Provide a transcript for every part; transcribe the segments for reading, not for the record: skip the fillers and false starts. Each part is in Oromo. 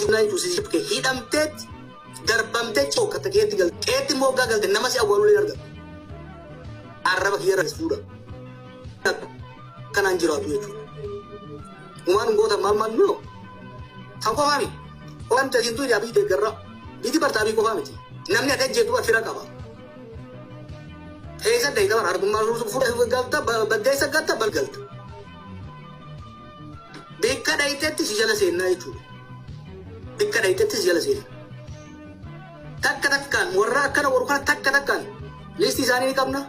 irraa si jechuudha. Hidhamteetti darbamtee cookkata keetti galte. Qeetti immoo hoggaa galte nama si awwaalulee argatu. Arraba kiyya irraa fuudha. Kanaan jiraatu jechuudha. Umaan goota maal maal noo. Kan qofaa miti. Waan tajaajiltuu ijaa biyyi deeggarraa. Biyyi bartaa biyyi qofaa miti. Namni ati ajjeetu fira qaba. Eessa dayita bara argummaa fuudha galta baddeessa galta balgalta. Bikka dhayitetti si jala seennaa jechuudha. Bikka dhayitetti si jala seenna. Takka takkaan warra akkana godhu kana takka takkaan liistii isaanii ni qabna.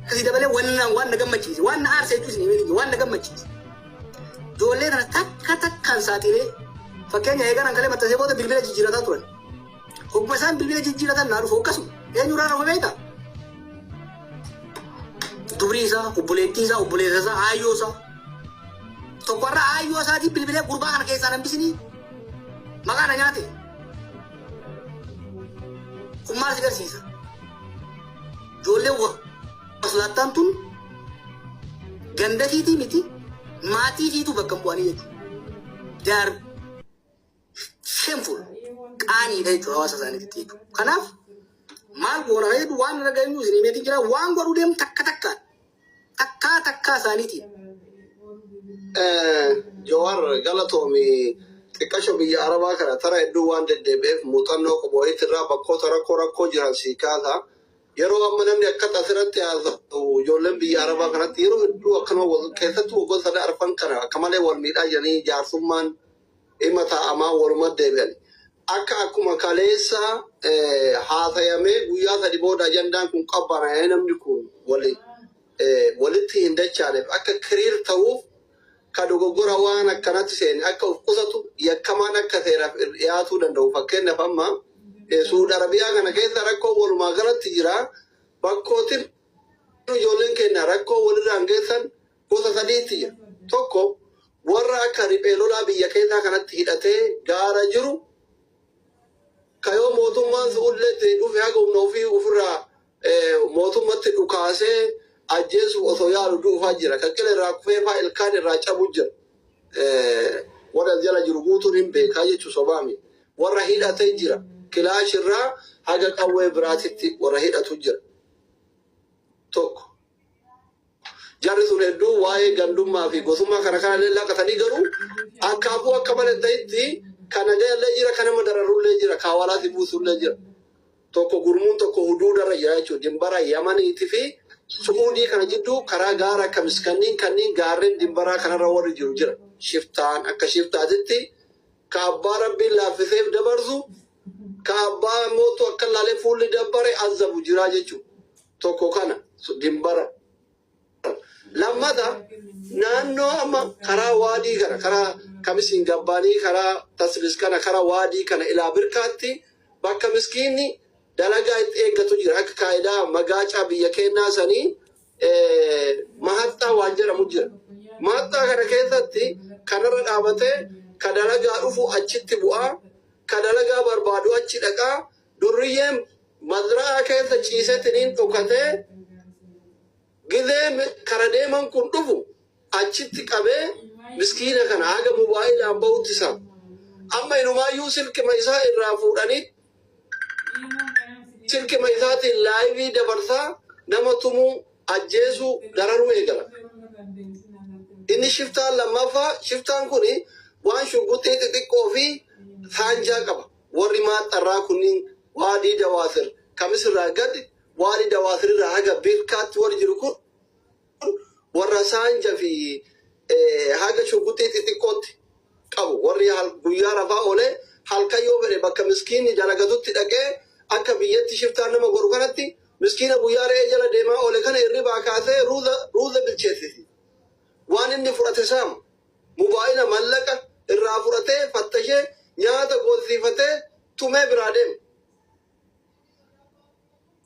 Akkasii dabalee waan na gammachiise, waan na aarse jechuus ni beekni, waan na gammachiise. Ijoollee kana takka takkaan saaxilee, fakkeenya eegan hankalee maxxansee booda bilbila jijjiirataa turan. Hogguma isaan bilbila jijjiiratan naa dhufu akkasuma. Eenyurraa dhufe beektaa? Dubrii isaa, obboleettii isaa, obboleessa isaa, aayyoo isaa. Tokkorraa aayyoo isaatiin bilbilee gurbaa kana keessaa nambisinii maqaa na nyaate. Kun maal si garsiisa? Ijoolleen waslaattaan tun ganda fiitii miti, maatii fiituu bakka hin bu'anii jechuudha. They are shameful, qaaniidha jechuudha hawaasa isaaniitti jechuudha. Kanaaf maal goona jedhu waan irra geenyu isin himeetiin jira, waan godhuu deemu takka takkaan takkaa takkaa isaaniitiin. Jawaar, galatoomi. Xiqqasho biyya Arabaa kana tara hedduu waan deddeebi'eef muuxannoo qabu wayiitti irraa bakkoota rakkoo jiran sii kaasa. Yeroo amma namni akkas asirratti haasa'u, ijoolleen biyya Arabaa kanatti yeroo hedduu akkanuma wal keessattuu waggoota sadan arfan kana akka malee wal miidhaa jiranii, jaarsummaan dhimma taa'amaa waluma deebi'an. Akkuma kaleessa haasayamee guyyaa 3 booda ajandaan kun qabbanaa'ee namni kun walitti hin dachaaneef, akka clear ta'uuf, ka dogoggora waan akkanatti seene akka of qusatu, yakkamaan akka seeraaf dhiyaatuu danda'u. Fakkeenyaaf, amma Suud Arabiyaa kana keessa rakkoo walumaa galatti jira. Bakkootiin ijoolleen keenya rakkoo walirraan geessan gosa sadiitti jira. Tokko, warra akka riphee lolaa biyya keessaa kanatti hidhatee gaara jiru, kayoo mootummaan su'ullee dhufe haga humna ofii ofirraa mootummatti dhukaasee ajjeesuuf osoo yaalu du'uufaa jira. Kan qila irraa kufee faa ilkaan irraa cabu jira. Warra jala jiru guutuun hin beekaa jechuun sobaami. Warra hidhatee jira. Kilaash irraa haga qawwee biraatitti warra hidhatu jira. Tokko. Jarri sun hedduu waa'ee gandummaa fi gosummaa kana kana illee laqatanii, garuu akaafuu akka malee ta'etti kan nagayallee jira, kan nama dararullee jira, kaawalaati buusullee jira. Tokko, gurmuun tokko huduudarra jira jechuudha. Dimbara Yamaniitii fi Su'uudii kana jidduu karaa gaara akka miskanniin kanneen gaarreen dimbaraa kanarra warri jiru jira. Shiftaan akka shiftaatitti ka abbaa Rabbiin laaffiseef dabarsu, ka abbaa mootu akka laalee fuulli dabbare azabu jira jechuudha. Tokko kana dimbara. Lammata, naannoo amma karaa waadii kana, karaa kamisiin gabbaanii, karaa taslis kana, karaa waadii kana ilaa birkaatti bakka miskiinni dalagaa itti eeggatu jira. Akka kaayidaa magaacaa biyya keenyaa sanii mahaxxaa waan jedhamu jira. Mahaxxaa kana keessatti kanarra dhaabatee ka dalagaa dhufu achitti bu'aa, ka dalagaa barbaadu achi dhaqaa, durriyyeen mazra'aa keessa ciisetiniin dhokatee gizee kara deeman kun dhufu achitti qabee miskiina kana haga mobaayilaan bahutti isaa. Amma inumaayyuu silkima isaa irraa fuudhanii silkima isaatiin live dabarsaa nama tumuu, ajjeesuu, dararuu eegala. Inni shiftaan lammaffaa, shiftaan kun waan shugguxii xixiqqoo fi saanjaa qaba. Warri maaxxarraa kunniin waadii dawaasir kamisirraa gadi, waadii dawaasirraa haga birkaatti warri jiru kun warra saanja fi haga shugguxii xixiqqootti qabu. Warri guyyaa rafaa oolee halkan yoo fedhe bakka miskiinni dalagatutti dhaqee, akka biyyatti shiftaan nama godhu kanatti, miskiina guyyaa re'ee jala deemaa oole kana hirribaa kaasee ruuza bilcheessisi. Waan inni fudhate saama. Mobaayila, mallaqa irraa fudhatee fattashee, nyaata goosiifatee, tumee biraa deema.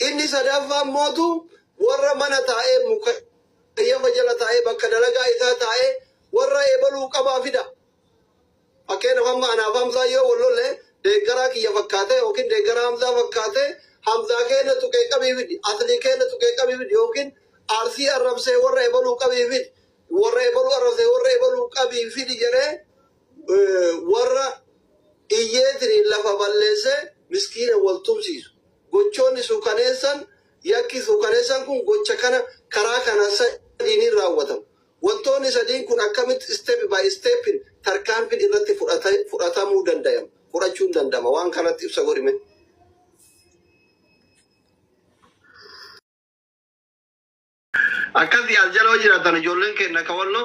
Inni sadaffaan mootu warra mana taa'ee, muka yama jala taa'ee, bakka dalagaa isaa taa'ee warra eebaluu qabaa fida. Fakkeenyaaf, amma anaaf Hamzaa yoo wal lolle, deeggaraa kiyya fakkaatee yookiin deeggaraa Hamzaa fakkaatee, Hamzaa keenya tuqee qabii fidi, Aslii keenya tuqee qabii fidi, yookiin Arsii arrabsee warra eebaluu qabii fidi, warra eebaluu arrabsee warra eebaluu qabii fidi jedhee. Iyyeetiniin lafa balleessee miskiina wal tumsiisu. Gochoonni suukaneessan, yakki suukaneessan kun gocha kana karaa kana sadiiniin raawwatamu. Wantoonni sadiin kun akkamitti step by stepin tarkaanfiin irratti fudhatamuu danda'ama, fudhachuun danda'ama? Waan kanatti ibsa godhime. Akkasii as jala jiraatan ijoolleen keenya ka Walloo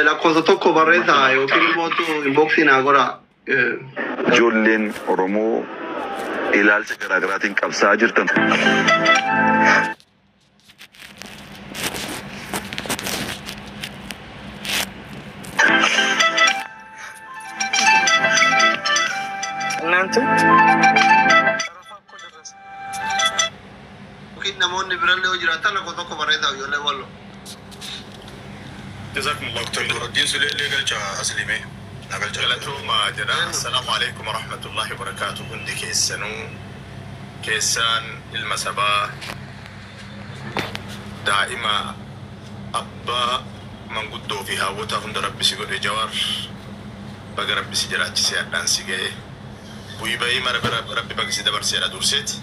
lakkoofsa 1 barreessaa yookiin immoo inboxii naa godhaa. Ijoolleen Oromoo ilaalcha garaagaraatiin qabsaa'aa jirtan. እናንተ Yookiin namoonni birallee yoo jiraatan lakkoofsa 1 barreessaa, ijoollee Walloo. جزاكم الله خير. Nuruddin Suleellee galcha, aslimee na galcha. Galatooma jedha. السلام عليكم ورحمة الله وبركاته. Hundi keessanuu, keessaan ilma sabaa, daa'ima, abbaa, manguddoo fi haawwota hunda Rabbi si godhe. Jawaar, baga Rabbi si jiraachisee hadhaan si ga'e. Bu'ii bayii mara bira Rabbi baga si dabarseedha durseeti.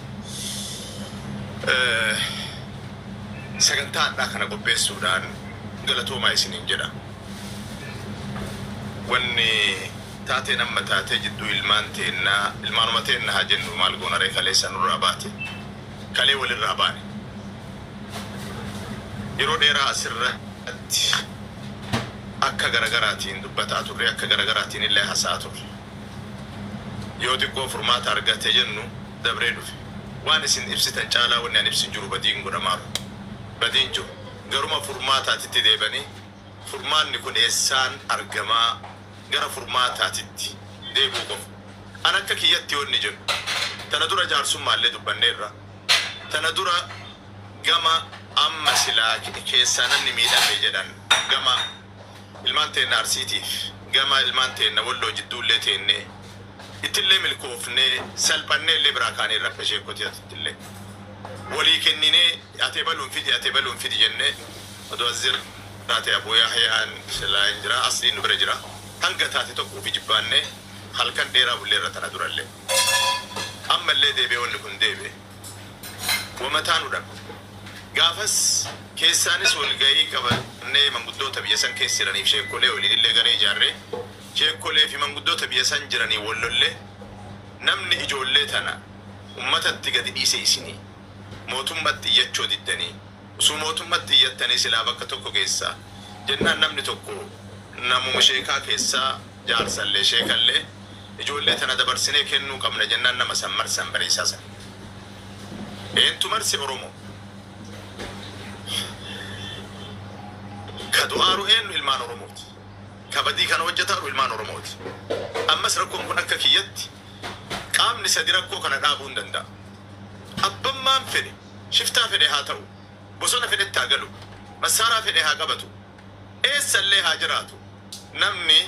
Sagantaa hadhaa kana qopheessuudhaan galatoomaa isiniin jedha. Wanni taateen amma taatee jidduu ilmaan teennaa, ilmaanuma teennaa haa jennu, maal goona ree, kaleessa nurraa baate, kalee walirraa baane. Yeroo dheeraa asirratti akka garagaraatiin dubbataa turre, akka garagaraatiin illee haasa'aa turre. Yoo xiqqoo furmaata argate jennu dabree dhufe. Waan isin ibsitan caalaa wanni ani ibsin jiru, badiin godhamaaru. Badiin jiru. Garuma furmaataatitti deebanii furmaanni kun eessaan argamaa, gara furmaataatitti deebuu qofa. An akka kiyyatti yoonni jedhu, tana dura jaarsummaallee dubbanneerra. Tana dura gama amma silaa keessaa namni miidhame jedhan, gama ilmaan teenna Arsiitiif gama ilmaan teenna Walloo jidduullee teennee ittillee milkoofnee salphannee illee biraa kaanee rakka sheekkotii illee walii kenninee, atee baluun fidi, atee baluun fidi jennee, odoo as jiraate Abuu Yahyaan silaa hin jira, asliin nu bira jira, hanga taate tokko ofii jibbaannee halkan dheeraa bulleerra tana durallee. Ammallee deebi'ee wanni kun deebi'e wamataa nu dhabe. Gaafas keessaanis walgahii qabannee manguddoota biyya san keessa jiraniif sheekolee waliin illee garee ijaarree, sheekolee fi manguddoota biyya san jiranii wallollee, namni ijoollee tana ummatatti gadi dhiise isinii, mootummatti iyyachuu diddanii, osoo mootummatti iyyattanii silaa bakka tokko keessaa jennaan, namni tokko namuma sheekaa keessaa jaarsallee sheekallee ijoollee tana dabarsinee kennuu qabna jennaan, nama san marsan bariisaa san. Eentu marse? Oromoo. Ka du'aaru eenyu? Ilmaan Oromooti. Ka badii kana hojjetaaru ilmaan Oromooti. Ammas rakkoon kun akka kiyyatti qaamni sadi rakkoo kana dhaabuu hin danda'a. Abbammaan fedhe, shiftaa fedhe haa ta'u, bosona fedhetti haa galu, massaaraa fedhe haa qabatu, eessallee haa jiraatu. Namni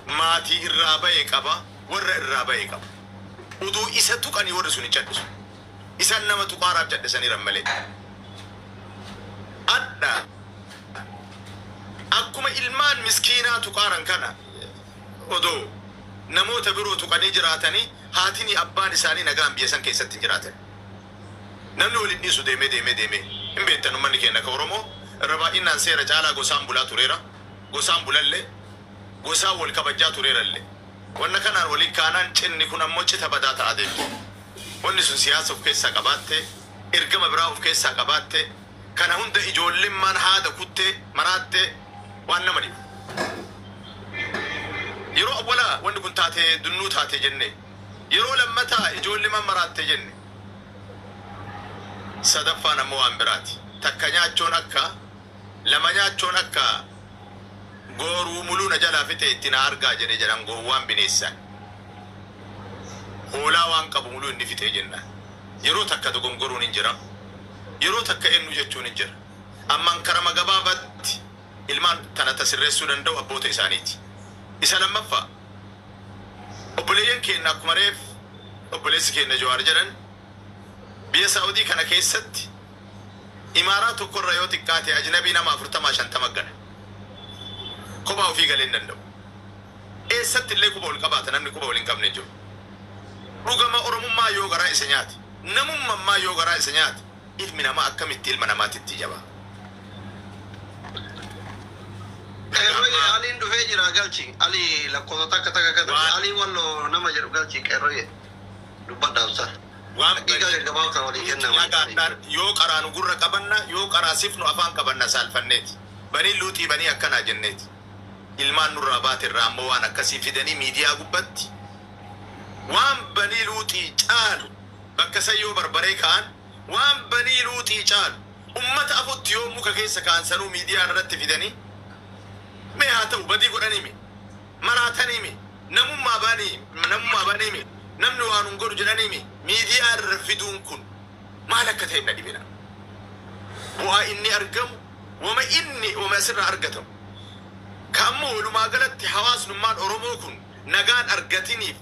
maatii irraa ba'e qaba, warra irraa ba'e qaba. Uduu isa tuqanii warri sun hin callisu. Isaan nama tuqaaraaf callisaniiran malee. Adda akkuma ilmaan miskiinaa tuqaaran kana odoo namoota biroo tuqanii jiraatanii, haatini abbaan isaanii nagaan biyya san keessatti hin jiraatan. Namni waliin dhiisu deemee deemee deemee hin beektan, uummanni keenya ka Oromoo irra baay'inaan seera caalaa gosaan bulaa tureera. Gosaan bulallee, gosaan wal kabajaa tureerallee. Wanna kanaan waliin kaanaan cinni kun ammoo cita badaa ta'aa deemti. Wanni sun siyaasa of keessaa qabaatte, ergama biraa of keessaa qabaatte, kana hunda ijoollemmaan haada kuttee maraattee waan nama dhibu. Yeroo awwalaa wanni kun taatee dunnuu taate jenne. Yeroo lammataa ijoollemmaan maraatte jenne. Sadaffaan ammoo waan biraati. Takka nyaachoon akka lama nyaachoon akka gooruu muluu na jalaa fixe itti na argaa jedhe jedhan gowwaan bineessaan. Hoolaa waan qabu muluu inni fixee jennaan. Yeroo takka dogongoruun hin jira. Yeroo takka eenyu jechuun hin jira. Ammaan karama gabaabaatti ilmaan tana tasirreessuu danda'u abboota isaaniiti. Isa lammaffaa, obboleeyyan keenya akkuma reef obboleessi keenya Jawaar jedhan, biyya Saa'udii kana keessatti imaaraa tokkorra yoo xiqqaate ajnabii nama 40 50 gala. Kophaa ofii galee hin danda'u. Eessatti illee quba ol qabaata namni quba ol hin qabne jiru. Dhugama Oromummaa yoo garaa isa nyaate, namummaa yoo garaa isa nyaate, ilmi namaa akkamitti ilma namaatitti jabaa? Qeerroyyee Aliin dhufee jira galchi. Ali lakkoofsa takka takka takka. Ali walloo nama jedhu galchi qeerroyyee. Dubbadhaa usta. Waan Daqiiqa gaggabaabsaa walii kennama. Yoo qaraanu gurra qabanna, yoo qaraasifnu afaan qabanna saalfanneeti. Banii luuxii banii akkanaa jenneeti. Ilmaan nurraa baate irraa ammoo waan akkasii fidanii miidiyaa gubbatti. Waan banii luuxii caalu bakka san yoo barbaree ka'an, waan banii luuxii caalu ummata afutti yoo muka keessa ka'an sanuu miidiyaa irratti fidanii, mee haa ta'u badii godhanii mi, maraatanii mi, namummaa baanii namummaa baanii mi, namni waan hin godhu jedhanii mi, miidiyaa irra fiduun kun maal akka ta'e na dhibina. Bu'aa inni argamu wama inni wama asirraa argatamu. Ka ammoo walumaa galatti hawaasnummaan Oromoo kun nagaan argatiniif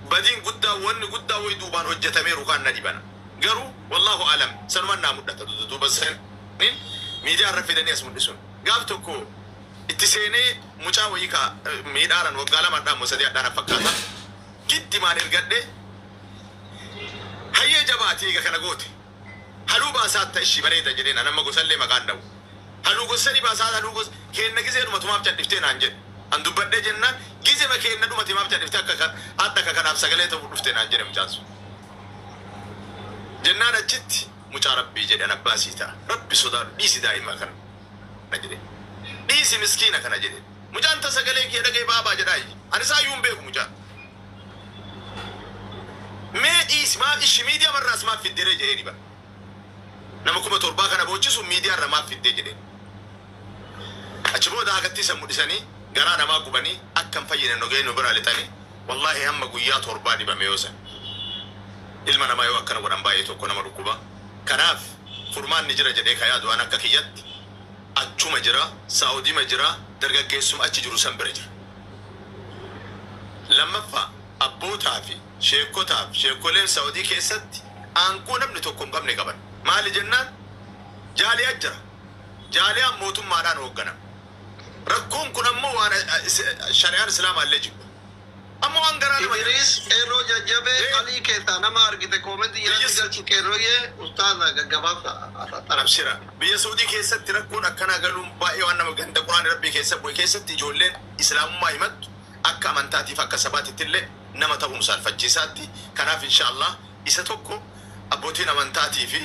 badiin guddaa wanni guddaa wayi duubaan hojjetameeru kaan na dhibana. Garuu wallaahu alam sanumaan naa mul'ata duuba saniin miidiyaa irra fidanii as mul'isuun. Gaaf tokko itti seenee mucaa wayii ka miidhaaran waggaa 2 hadhaa immoo 3 hadhaan fakkaata. Giddimaan ergadhe hayyee jabaati eega kana goote. Haluu baasaa ishii bareeda jedheen nama gosallee maqaan dha'u. Haluu gosa ni baasaa haluu gosa keenna gizee dhumatu maaf cadhiftee naan jedhe. An dubbadhee jennaan gizema keenna dhumate maaf cadhiftee akka hadha akka kanaaf sagalee ta'uu dhufte naan jedhe mucaan sun. Jennaan achitti mucaa rabbii jedhan abbaa sii ta'a. Rabbi sodaadhu dhiisi daa'ima kana jedhe. Dhiisi miskiina kana jedhe. Mucaan ta sagalee kee dhagee baabaa jedhaa iyyi. Ani isaayyuu hin beeku mucaan. Mee dhiisi maaf ishi miidiyaa marraas maaf fiddee jedhee dhiba. Nama 7,000 kana boochisu miidiyaa irra maaf fiddee jedhee. Achi booda hakatti isa mul'isanii garaa namaa gubanii akka hin fayyine nu ga'e nu biraa lixanii wallaahi hamma guyyaa 7 dhibame yoo san. Ilma namaa yoo akkana godhan baay'ee tokko nama dhukkuba. Kanaaf furmaanni jira jedhee ka yaadu an akka kiyyatti achuma jira, Saa'udiima jira, dargaggeessuma achi jiru san bira jira. Lammaffaa abbootaa fi sheekotaa fi sheekoleen Saa'udii keessatti aangoo namni tokko hin qabne qaban. Maali jennaan jaaliyaa jira. Jaaliyaan mootummaadhaan hoogganama. Rakkoon kun ammoo waan shari'aan Islaamaa illee jibbu. Ammoo waan garaa nama Idris qeerroo jajjabee Alii keessaa nama argite koomentii jalatti galchi qeerrooyyee ustaaza gaggabaabsa asaxara. Abshira. Biyya Saudii keessatti rakkoon akkanaa galuun baay'ee waan nama ganda Quraan Rabbii keessa bu'e keessatti ijoolleen Islaamummaa himattu akka amantaatiif akka sabaatitti illee nama ta'uun saalfachiisaatti. Kanaaf inshaallah isa tokko abbootiin amantaatii fi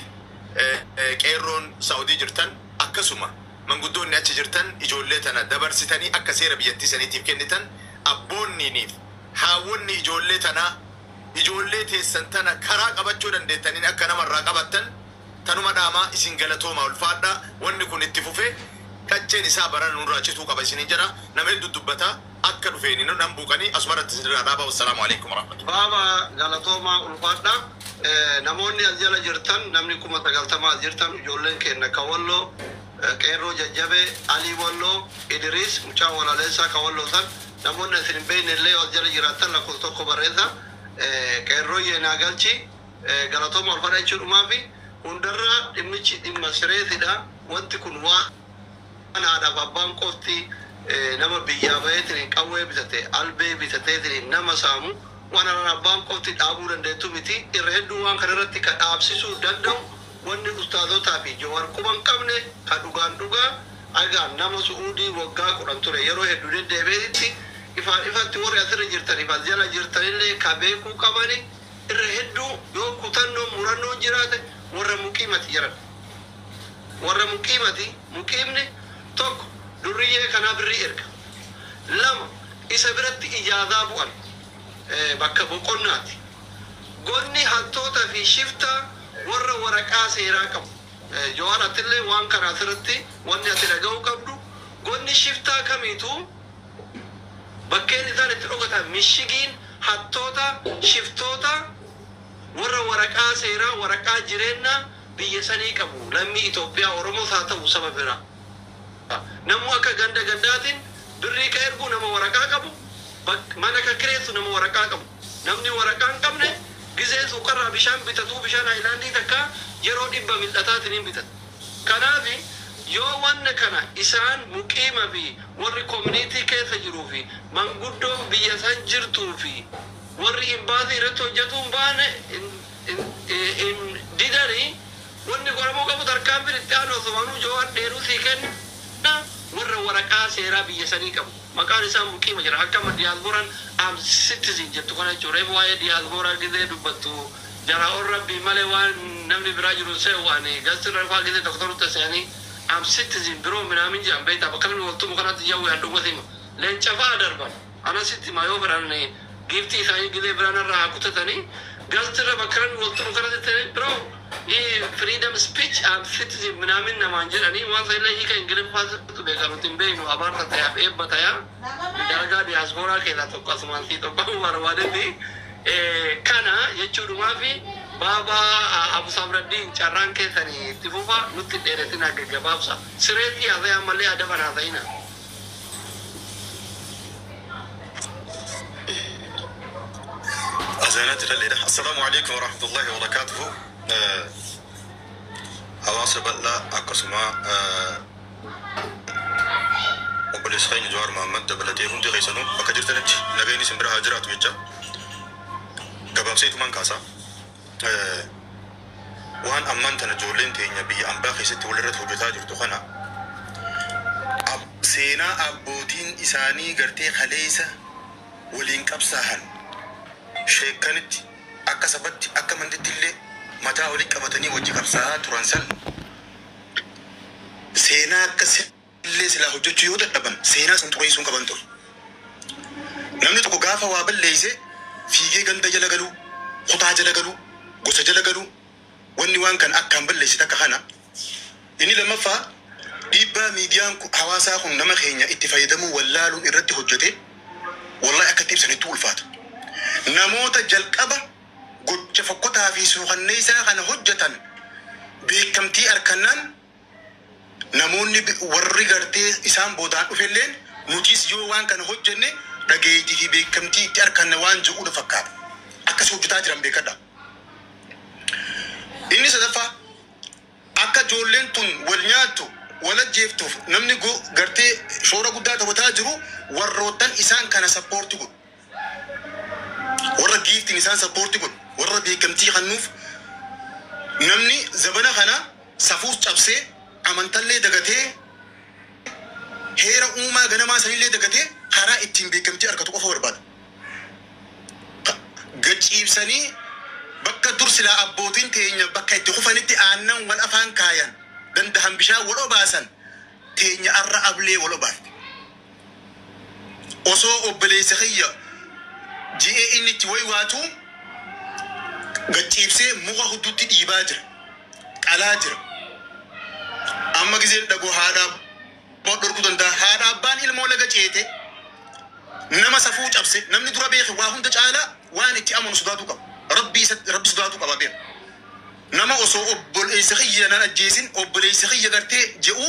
qeerroon Saudii jirtan akkasuma manguddoonni achi jirtan ijoollee tana dabarsitanii akka seera biyyattii saniitiif kennitan, abboonniiniif haawwonni ijoollee tanaa ijoollee teessan tana karaa qabachuu dandeettaniin akka namarraa qabattan tanuma dhaamaa. Isin galatooma, ulfaadhaa. Wanni kun itti fufee qacceen isaa barana nurraa cituu qaba isiniin jedha. Nama hedduu dubbata akka dhufeeni nan buuqanii asumarratti isinirraa dhaabaa. Wassalaamu alaikum warahmatullahi. Baaba galatoomaa, ulfaadha. Namoonni as jala jirtan namni 90,000 as jirtan, ijoolleen keenya ka walloo qeerroo jajjabee Alii Walloo Idris mucaa walaleessaa ka walloo san, namoonni isin hin beekne illee as jala jiraattan lakkoofsa tokko barreessa. Qeerroo yeenaa galchi galatooma, ulfaadha jechuudhumaa fi hundarraa dhimmichi dhimma sireesidha. Wanti kun waan haadhaaf abbaan qofti nama biyyaa baheetiin qawwee bitate, albee bitateetiin nama saamu waan haadhaan abbaan qofti dhaabuu dandeettu miti. Irra hedduu waan kana irratti ka dhaabsisuu danda'u wanni ustaazotaa fi Jawar quban qabne ka dhugaan dhugaa agaa nama Su'uudii waggaa 10 ture yeroo hedduu deddeebi'etti ifaan ifatti warri asirra jirtaniif as jala jirtanillee ka beekuu qabani irra hedduu yoo kutannoon murannoon jiraate warra muqiimati jedhan. Warra muqiimati, muqiimni tokko durriyyee kanaa birrii erga, lama isa biratti ijaazaa bu'an, bakka boqonnaati. Gonni hattoota fi shiftaa warra waraqaa seeraa qabu. Jawaar, atillee waan kana asirratti wanni ati dhaga'uu qabdu gonni shiftaa kamiitu bakkeen isaan itti dhokatan mishigiin hattoota shiftoota warra waraqaa seeraa, waraqaa jireenyaa biyya sanii qabu, lammii Itoophiyaa Oromoos haa ta'u saba biraa. Namuu akka ganda gandaatiin birrii ka ergu nama waraqaa qabu, mana ka kireessu nama waraqaa qabu. Namni waraqaa hin qabne gizee suuqarraa bishaan bitatuu bishaan haayilaandii takka yeroo 100 mil'ataatiin hin bitata. Kanaaf Yoo wanna kana isaan muqiima fi warri community keessa jiruu fi manguddoon biyya san jirtuu fi warri imbaasii irratti hojjetuu hin baane hin didanii, wanni godhamuu qabu tarkaanfiin itti aanu osumaanuu Jowaar dheeruu sii kenna. Warra waraqaa seeraa biyya sanii qabu, maqaan isaa muqiima jira, akka amma diyaasbooraan am citizen jettu kana jechuudha. Reefu waa'ee diyaaspooraa gizee dubbattu jara ol rabbii malee waan namni biraa jiru se'u ani gastirra faa gizee doktorutti se'anii am citizen biroo minaamin jedhan beektaa, bakka namni waltumu kanatti jawwee handhuuma sima leenca fa'aa darban anasitti maa yoo fedhan giiftii isaanii gizee biraan irraa haa kutatanii gastirra bakka namni waltumu kanatti biroo freedom speech am citizen minaamin namaan jedhanii waan sanillee hiika Ingiliffaatu beekan nuti hin beeknu, abaarsa ta'eef eebba ta'aa dalagaa diyaaspooraa keessaa tokko asumaan sii tokko barbaadetti kana jechuudhumaa fi baabaa Abu Sabraddiin carraan keessanii itti fufa, nutti dheeretina, gaggabaabsa sireetti haasa'e ammallee adaban haasa'ina. أزانات الليلة. السلام عليكم ورحمة الله وبركاته. Hawaasa bal'aa akkasuma obboleessa keenya Jawaar Mohammad dabalatee hundi keessanuu bakka jirtanitti nagayni isin bira haa jiraatu jecha gabaabseetumaan kaasa. Waan ammaan tana ijoolleen teenya biyya ambaa keessatti walirratti hojjetaa jirtu kana seenaa abbootiin isaanii gartee kaleessa waliin qabsaahan sheekanitti akka sabatti akka manditti illee mataa walii qabatanii wajji qabsaa'aa turan san seenaa akkas illee silaa hojjechuu yoo dadhaban seenaa san xureessuu qaban ture. Namni tokko gaafa waa balleeyse fiigee ganda jala galuu, kutaa jala galuu, gosa jala galuu, wanni waan kan akkaan balleessite akka kana. Inni lammaffaa dhiibbaa miidiyaan hawaasaa kun nama keenya itti fayyadamuu wallaaluun irratti hojjete wallahi akka itti ibsanitti ulfaata. Namoota jalqaba gocha fokkotaa fi suukanneessaa kana hojjetan beekamtii arkannaan namoonni warri gartee isaan boodaan dhufelleen nutis yoo waan kana hojjenne dhageettii fi beekamtii itti arkanna waan jedhuudha fakkaata. Akkas hojjetaa jiran beekadha. Inni sadaffaa akka ijoolleen tun wal nyaattu wal ajjeeftuuf namni gartee shoora guddaa taphataa jiru warroottan isaan kana support godhu. Warra giiftiin isaan support godhu, warra beekamtii kennuuf. Namni zabana kana safuus cabsee amantallee dagatee heera uumaa ganamaa sanillee dagatee karaa ittiin beekamtii argatu qofa barbaada. Gaciibsanii bakka dur silaa abbootiin teenya bakka itti kufanitti aannan wal afaan kaayan dandahan bishaan wal obaasan teenya arra ablee wal obaafte. Osoo obboleessa kiyya ji'ee inni itti wayi waatu gaciibsee muka hudduutti dhiibaa jira. Qalaa jira. Amma gizeen dhagoo haadha abbaa dhorkuu danda'a. Haadha abbaan ilmoo laga ceete nama safuu cabse namni dura beeke waa hunda caalaa waan itti amanu sodaatu qaba. Rabbi isa rabbi sodaatu qaba beeka. Nama osoo obboleessa kiyya nan ajjeesin obboleessa kiyya gartee je'u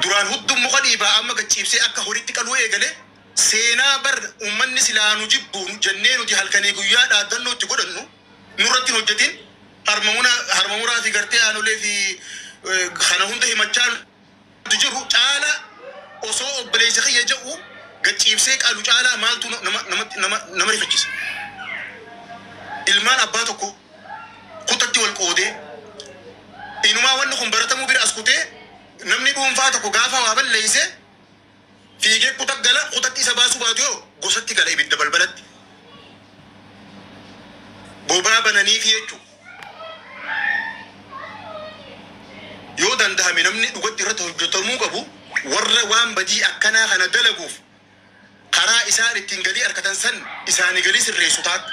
duraan hudduu muka dhiibaa amma gachiibsee akka horiitti qaluu eegale. Seenaa bar uummanni silaa nu jibbu jennee nuti halkanii guyyaa dhaaddannoo itti godhannu nurratti hin hojjetin harma muraa fi gartee aanolee fi kana hunda himachaa nuti jiru caala osoo obboleessa kiyya jedhu gachiibsee qalu caalaa maaltu nama nama nama nama rifachiisa? Ilmaan abbaa tokko kutatti wal qoodee inumaa wanni kun baratamuu bira as kutee namni dhuunfaa tokko gaafa waa balleeyse fiigee kuta gala, kutatti isa baasuu baatu yoo gosatti gala ibidda balbalatti bobaa bananiifi jechuudha. Yoo danda'ame namni dhugatti irratti hojjetamuu qabu warra waan badii akkanaa kana dalaguuf karaa isaan ittiin galii argatan san isaanii galii sirreessu taatu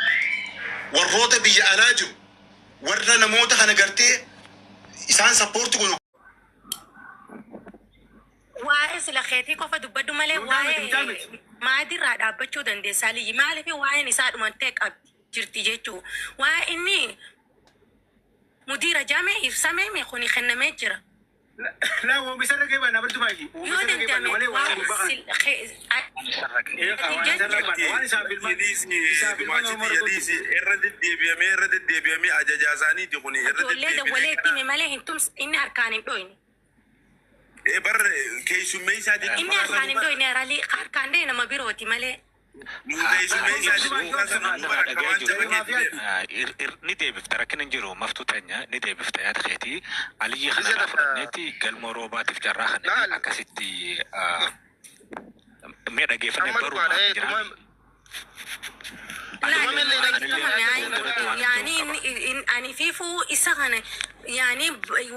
warroota biyya alaa jiru warra namoota kana gartee isaan support godhu. Waa'ee sila keetii qofa dubbadhu malee Mucaa miti, mucaa waa'ee miti. maatirraa dhaabbachuu dandeessaa liyyi maaliif waa'een isaa dhumantee qabdi jirti jechuu waa'ee inni mudiira jame ibsamee kuni kennamee jira. Laa woomisa irra geebanna bartu baay'ee. Yoo Woomisa irra geebanna danda'ame malee waan waan gubbaa kana. ati Waan isarra jechuudha. baanna waan isaaf ilmaan isaaf ilmaan Oromoo Dumaachiti irra yadiisi irra deddeebi'amee irra deddeebi'amee ajajaa isaaniiti kun irra Ijoollee deddeebinee dawwalee itti kana hime malee hin tums inni harkaan hin dhoyne. Bar keessummeessaa jechuun Inni harkaan hin dhoyne aralii harkaan dhoye nama birooti malee. Nu keessummeessaa jechuun nu bara akka waan jaba keetti. Ni deebifta, rakkina hin jiru. Maftuu teenya ni deebifta yaada keetii. Aliyyi kana irraa fudhanneetti galma roobaatiif carraa kana akkasitti mee dhageeffannee Amma barumaaf dhugaadha. jira. Yani ani fiifuu isa kana yani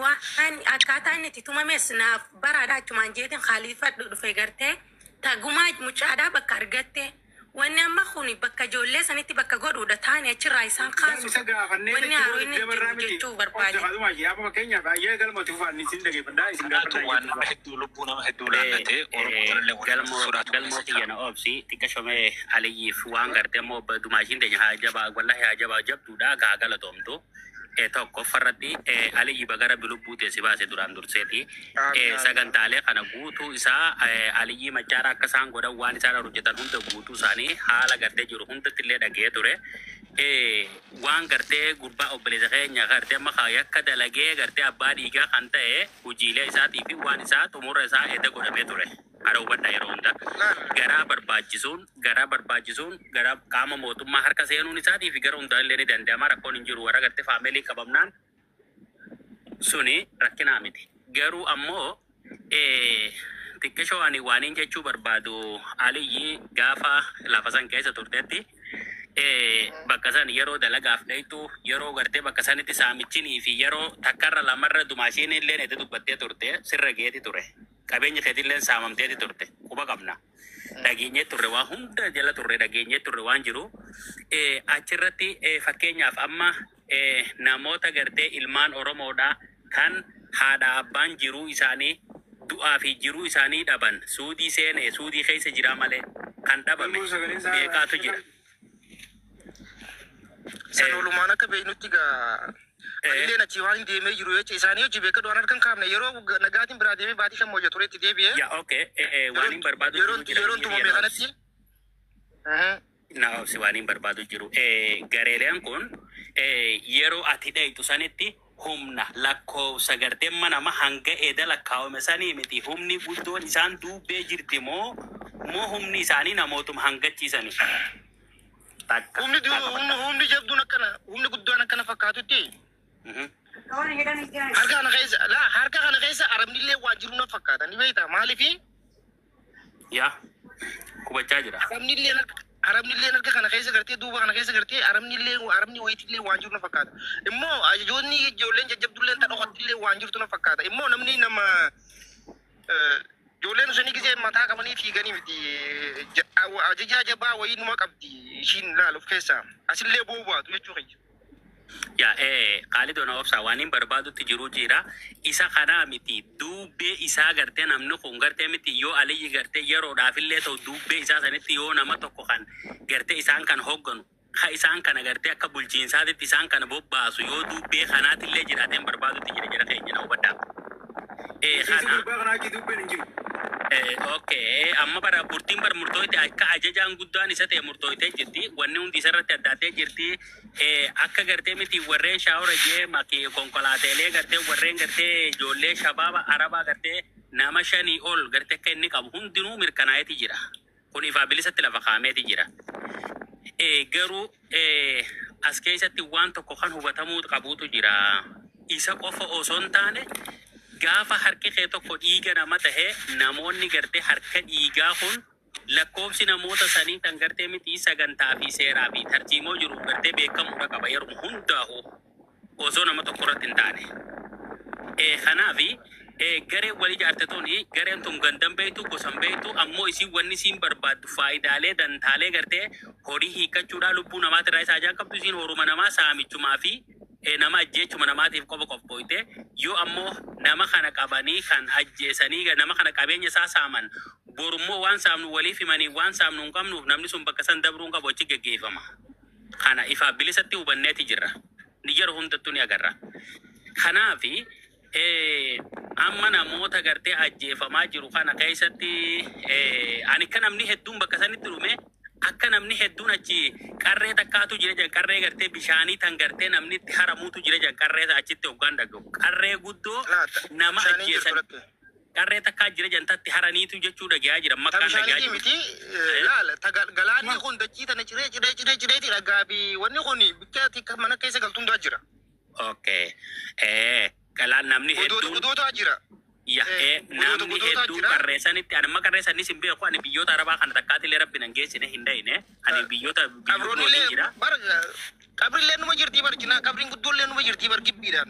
waan akkaataa inni itti tumames naaf baraadha achumaan jeetiin khaalifadhu dhufe gartee tagumaa mucaadhaa bakka argatte. Wanni amma kuni bakka ijoollee sanitti bakka godhuudha taane achirraa isaan kaasu. Isa gaafannee Wanni haaroo inni jiru jechuu barbaade. Kanaatu waan nama hedduu lubbuu nama hedduu laallatee Oromoo kanallee waliin sodaatu Galmoo keessa jira. kiyya na obsi xiqqashomee Aliyyiif waan gartee immoo dumaashiin teenya haa jabaa, wallahi haa jabaa, jabduudha gaa galatoomtu. Tokko farratti Aliyyi bagara bilubbuu teessi baase duraan durseeti. Sagantaalee kana guutuu isaa Aliyyi machaara akka isaan godhan waan isaan hojjetan hunda guutuu isaanii haala gartee jiru hundatti illee dhagee ture. Waan gartee gurbaa obboleessa keenya gartee amma yakka dalagee gartee abbaa dhiigaa kan ta'e hojiilee isaatii fi waan isaa xumura isaa edda godhamee ture. Hara hubadhaa, yeroo hunda garaa barbaachisuun gara qaama mootummaa harka seenuun isaatii fi gara hundaa illee ni danda'ama, rakkoon hin jiru. Warra gartee faamilii qabamnaan suni rakkinaa miti. Garuu ammoo xiqqishoo ani waaniin jechuu barbaadu, Aliyyi gaafa lafa san keessa turtetti bakka san yeroo dalagaaf dhaytu, yeroo gartee bakka sanitti saamichinii fi yeroo takkarra lamarra dumaashiin illee itti dubbattee turte sirra geeti ture. Qabeenya keetillee saamamteeti turte, quba qabna. Dhageenyee turre, waan hunda jala turre, dhageenyee turre waan jiru. Achirratti fakkeenyaaf amma namoota gartee ilmaan Oromoodhaa kan haadha abbaan jiruu isaanii du'aa fi jiruu isaanii dhaban, suudii seene, suudii keessa jira malee kan dhabame meeqaatu jira. San oolumaan akka beeknutti gaa anilleen achii waan deemee jiru jecha isaanii hojii beekadu waan harkan kaafne yeroo nagaatiin biraa deemee baatii 5 hojii turetti deebi'ee. Yaa, okay, waan hin barbaadu Yeroon jiru jira yeroon biyya tumame na kanatti. Na obsi, waan hin barbaadu jiru. Gareeleen kun yeroo ati dheeytu sanitti humna lakkoofsa gartee nama hanga eda lakkaawame sanii miti, humni guddoon isaan duubbee jirti moo humni isaanii namootuma hangachiisani? Takka. Humni jabduun akkana, humni guddaan akkana fakkaatutti harka kana keessa laa, harka kana keessa arabni illee waan jiru na fakkaata, ni beektaa maaliifi? Yaa, hubachaa jira. Arabni illee harka kana keessa gartee, duuba kana keessa gartee arabni illee, arabni wayiiti illee waan jiru na fakkaata. Immoo ajajoonni ijoolleen jajjabdullee ta illee waan jirtu na fakkaata. Immoo namni nama ijoolleen sun gisee mataa qabanii fiiganii miti, ajajaa jabaa wayii numa qabdi ishiin laal of keessaa asillee boobaatu jechuu kiyya. Yaa, Khaalid, ona obsa, waan hin barbaadutti jiru jira. Isa kanaa miti, duubbee isaa gartee namni kun gartee miti yoo Aliyyi gartee yeroodhaaf illee ta'u duubbee isaa sanitti yoo nama tokko kan gartee isaan kan hogganu ka isaan kana gartee akka bulchiinsaatitti isaan kana bobbaasu yoo duubbee kanaatillee jiraateen barbaadutti jira jira keenya na hubadhaa. Kana okay, amma bara murtiin bar murtooyte akka ajajaan guddaan isa ta'e murtooytee jirti. Wanni hundi isarratti addaatee jirti. Akka gartee miti warreen shaawara jee maki konkolaateelee gartee warreen gartee ijoollee shabaaba arabaa gartee nama 5 ol gartee akka inni qabu hundinuu mirkanaa'eeti jira. Kun ifaa bilisatti lafa kaa'ameeti jira. Garuu as keessatti waan tokko kan hubatamuu qabuutu jira. Isa qofa osoo hin taane, gaafa harki kee tokko dhiiga nama tahe, namoonni gartee harka dhiigaa kun lakkoofsi namoota sanii kan gartee miti sagantaa fi seeraa fi tartiimoo jiru gartee beekamuudha qaba yeroo hundaa'u osoo nama tokko irratti hin taane. Kanaafi gareen wal ijaarte tuni gareen tun gandan beektu, gosan beektu, ammoo isiin wanni isiin barbaaddu faayidaalee dantaalee gartee horii hiikkachuudhaa lubbuu namaatirraa isaa ajaan qabdu, isiin horuma namaa saamichumaa fi nama ajjeechuma namaatiif qofa qophooyte. Yoo ammoo nama kana qabanii kan ajjeesanii nama kana qabeenya isaa saaman, borummoo waan saamnu waliif himanii waan saamnu hin qabnuuf namni sun bakka san dabruu hin qabu, achi geggeeffama. Kana ifaa bilisatti hubanneeti jirra. Ni yeroo hundattuu ni agarra. Kanaafi amma namoota gartee ajjeefamaa jiru kana keessatti ani akka namni hedduun bakka sanitti dhume, akka namni hedduun achi qarree takkaatu jira jedhan, qarree gartee bishaanii tan gartee namni itti haramuutu jira jedhan, qarree achitti hoggaan dhagahu. Qarree guddoo nama Bishaaniin jirtu ajjeesan. rakke. Qarree takkaa jira jantatti haraniitu jechuu dhagayaa jira. Ta Makkaan dhagayaa bishaaniitii jiru. miti laala ta galaanni kun dachii tana ciree ciree ciree cireeti dhagaa fi wanni kun bikka ati mana keessa galtu hundaa jira. Okay. Galaan namni Godoota hedduun godootaa jira. Ya, Godoota namni godootaa hedduun jira. qarreessanitti ani amma qarreessanis hin beeku, ani biyyoota arabaa kana takkaatillee rabbi nan geessine hin dhayine, ani biyyoota biyyoota Qabroonni waliin illee jira. bar qabrillee numa jirtii bar cinaa qabriin guddoollee numa jirtii bar gibbiidhaan.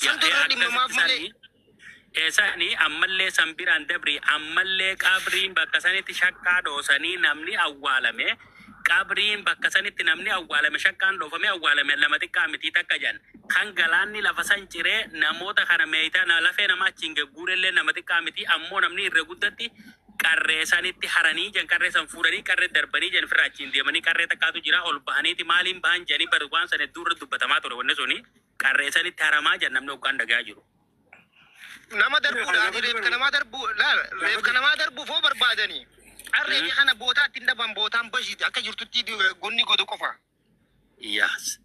Ya, Santu irra dhimmamaaf akkasitti malee. sanii sani ammallee san biraan dabri ammallee qabriin bakka sanitti shakkaa dhoosanii namni awwaalame, qabriin bakka sanitti namni awwaalame shakkaan dhoofame awwaalame lama xiqqaa miti takka jan kan galaanni lafa san ciree namoota kana meeytaa na lafee nama achiin gegguurellee nama xiqqaa miti, ammoo namni irra guddatti qarree sanitti haranii jan, qarree san fuudhanii qarree darbanii jan, firra achiin deemanii qarree takkaatu jira ol bahaniiti maaliin bahan janii bar waan san hedduu irra dubbatamaa ture, wanni suni qarree sanitti haramaa jan namni hoggaan dhagaa jiru. Nama darbuudha ati reefka namaa darbuu laala reefka namaa darbuuf hoo barbaadanii. Harree fi kana bootaa ittiin dhaban bootaan bashiiti akka jirtutti gonni godu qofa. Yes.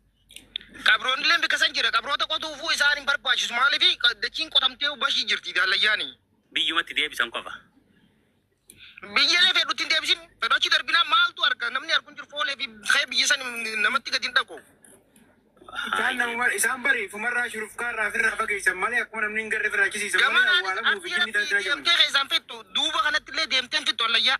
Qabroonni illee bikka san jira qabroota qotuufuu isaan hin barbaachisu maaliif dachiin qotamtee bashii jirti daallayyaani. Biyyumatti deebisan qofa. Biyyalee fedhutti hin deebisin fedhu achi darbinaa maaltu arga namni argu hin jiru foolee fi ka'ee biyya san namatti gadi hin dhaqu. Isaan namuma isaan bari fumarraa shurufkaarraa ofirraa fageessan malee akkuma namni hin garre firraa chisiisan malee Gamaan awwaalamuu fi jinni artii taasisaa jiran. deemtee keessaan fittu duuba kanatti illee deemtee hin fittu allayyaa.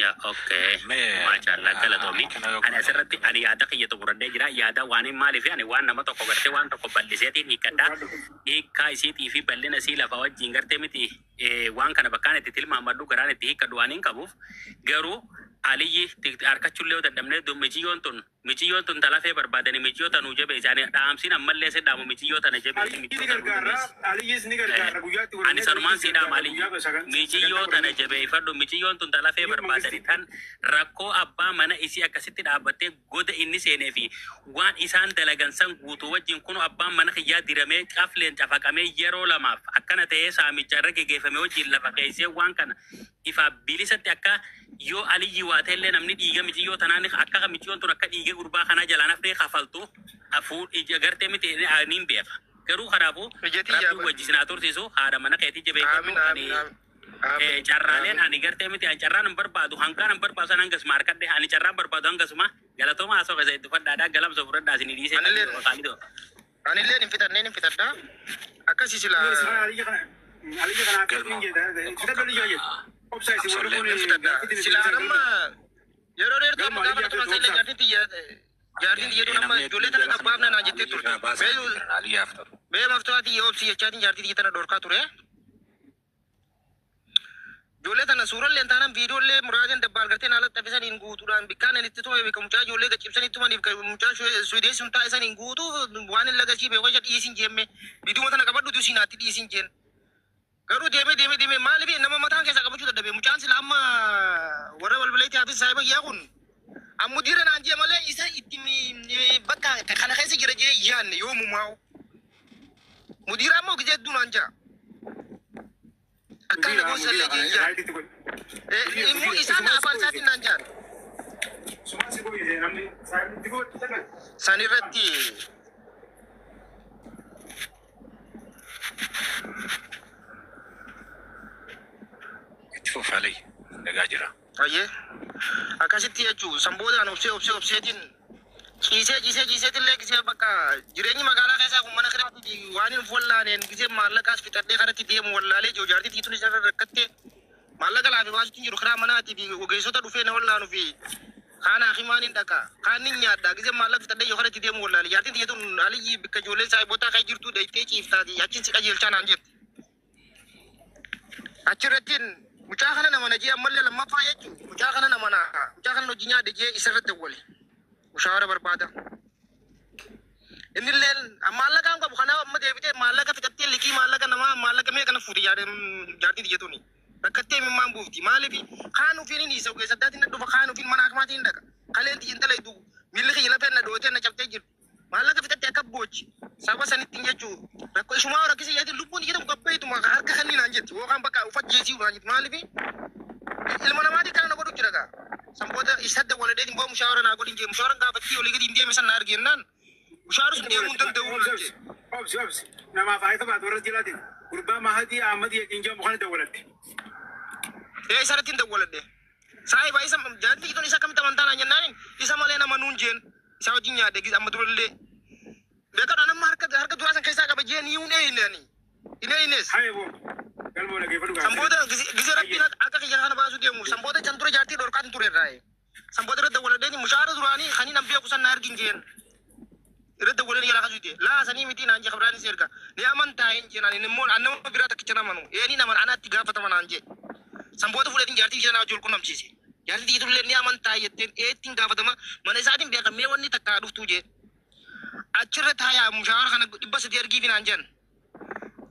Ya, okay. Mee Maashaallah galatoomi. akkana yoo Ani asirratti ani yaada kiyya xumuradhee jira. Yaada waan hin maaliif ani waan nama tokko gartee waan tokko bal'iseetiin hiikkadha. Hiikkaa isiitii fi bal'ina isii lafa wajjin gartee miti waan kana bakkaan itti tilmaamadhu garaan itti hiikkadhu waan hin qabuuf garuu Aliyyi harkachuullee yoo dadhabne miciyyoon tun talafee barbaadani miciyyoo tanuu jabeesse, ani dhaamsiin ammallee si dhaamu miciyyoo tana jabeesse Aliyyis ni miciyyoo tanuu gargaarra. jabeesse. Aliyyis ni gargaarra. Guyyaatti Ani godhannee sanumaan Aliyyis si dhaama gargaarra. Aliyyi. Guyyaa Miciyyoo sagantaa tana godhannee. jabeeffadhu, miciyyoon tun talafee Biyya barbaadani mangistii. tan rakkoo abbaa mana isii akkasitti dhaabbattee goda inni seenee fi waan isaan dalagan san guutuu wajjin kun abbaan mana kiyyaa diramee qafleen cafaqamee yeroo lamaaf akkana ta'ee saamicha irra geggeeffame wajjin lafa keessee waan kana ifaa bilisatti akka yoo Aliyyi waa ta'ellee namni dhiiga miciyyoo tanaan akka miciyyoon tun akka dhiiga gurbaa kanaa jalaan hafnee kafaltu hafuu ija gartee miti niin beeka. Garuu kanaafuu Ijjatii rabbi jaaba. wajji sinaa tursiisu, haadha mana keetii jabeeffadhu. Aamin Ani aamin aamin aamin carraaleen aamin. ani gartee miti ani carraan hin barbaadu hangaan hin barbaadu san hangasuma harkadhe, ani carraan barbaadu hangasuma galatooma haasoo keessa itti fadhaadhaa galamsa fudhadhaa isinii dhiisee Anillee qalii. Anillee hin fixanneen hin fixadha. Akkasii sila Isaan Aliyyi kana Aliyyi kana akka Galma hin jedhe. Fitadhu Aliyyi jedhe. Obsa isin warri Absollee. kun hin fixadha. gaaffitiin Sila isin amma yeroo dheertuu galma amma gaafa Aliyyi na turan akka sallee obsa. Jaartiin tiyya tun amma Namni ijoollee hedduun tana jala qabbaafna naan jettee Aliyyi turte. irraa baasaa jiran Aliyyaaf ta'u. Bee maftuwaati yoo obsi jechaatiin jaartii tiyya tana dhorkaa ture. Ijoollee tana suurallee taanaan viidiyoollee muraaseen dabbaal gartee haala xaffisaniin guutuudhaan bikkaan itti tume bika mucaa ijoollee gaccibsanii tumaniif mucaa Suudee sun taa'isaniin guutuu waan hin lagasii beeku isa dhiisin jeemme viidiyoo tana qabadhu duusi naatti dhiisin jeen. Garuu deemee deemee deemee maaliif nama mataan keessaa qabachuu dadhabe mucaan sila amma warra balbaleetti haafis saahiba yaa kun ammu diira naan jee malee isa itti bakka kana keessa jira jee yaanne yoo mumaa'u. Mudiira ammoo gizee hedduu naan jaa. Akkaan na Mudiira gosa illee mudiira jee yaanne. raayititti godhe. Immoo isaan afaan isaatiin naan jaan. Sumaan si godhe namni saayitti godhe. San irratti Itti fufa Aliyyi. Dhagaa jira. Ayyee akkasitti jechuun san boodaan obsee obsee obseetiin ciisee ciisee ciiseetillee gisee bakka jireenyi magaalaa keessaa kun mana kiraatti waan hin wallaaneen gisee maallaqaas fixadhee kanatti deemu wallaalee jiru jaartii tiituun isarra rakkattee maallaqa laafi baasutti hin jiru kiraa manaatii fi ogeessota dhufee na wallaanuu fi kaan hakimaan hin dhaqa kaan hin nyaadha gisee maallaqa fixadhee yoo kanatti deemu wallaale jaartiin tiituun Aliyyi bikka ijoolleen saahibotaa kan jirtu dheeytee ciiftaati achiin si qajeelchaa naan jetti. Achirrattiin mucaa kana nama na jee ammallee lammaffaa jechuun mucaa kana nama na mucaa kana hojii nyaadhe jee isarratti awwale mushaara barbaada. Innillee maallaqaan qabu kanaaf amma deebitee maallaqa fixattee liqii maallaqa namaa maallaqa mee kana fuute jaartii tiyya rakkattee mimmaan buufti maaliif kaan ofiin hin dhiisa ogeessa addaatiin na dhufa kaan ofiin mana akmaatiin hin dhaqa kaleen tiyya intala idduu miilli kiyya lafeen na dhootee na cabtee jirti maallaqa fixattee akka boochi saba sanittiin jechuu rakkoo ishumaa rakkisa jeetiin lubbuun jedhamu gabbeetuma harka kanneen naan jetti yookaan bakka uffat jeesii naan jetti maaliif ilma namaatii kana na godhu jira gaa san booda isa waladheetiin boo mushaara naa godhin jee mushaara gaafattii olii gadi hin deeme san na argennaan mushaaru sun deemuu hin danda'u naan jee. Obsi obsi namaaf haayita baatu warra jilaatiin. Gurbaa Mahadii Ahmad Yaqiin jedhamu kana dawwalatte. Ee, isarratti hin dawwaladhe. Saahiba isa jaartii tun isa akkamitti amantaa naan jennaanin isa malee nama nuun jeen isa wajjin nyaadhe giz amma durallee. Beekadhaan amma harka duraa san keessaa qaba jeen hin eeyinani. Hin eeyines. Haye boo. Galmoo dhageeffadhu gaa. Sanboota gize rabbiin akka kiyya kana baasuu deemu sanboota can ture jaartii dhorkaatiin ture irraa. Sanboota irra dawwaladheeni mushaara duraanii kaniin an beeku san na argin jeen. Irra dawwaleen jala kasuute laa sanii miti naan jee kabraanis erga ni amantaa hin jeen ani immoo an nama biraa takkicha namanu eeni naman anaatti gaafatama naan jee. Sanboota fudhatiin jaartii ishee naa wajjin wal qunnamsiise. Jaartii tiyyatullee ni amantaa jetteen eettiin gaafatama mana isaatiin beekamee wanni takka dhuftuu jee. Achirra taayaa mushaara kana 300 ergiifi naan jedhan.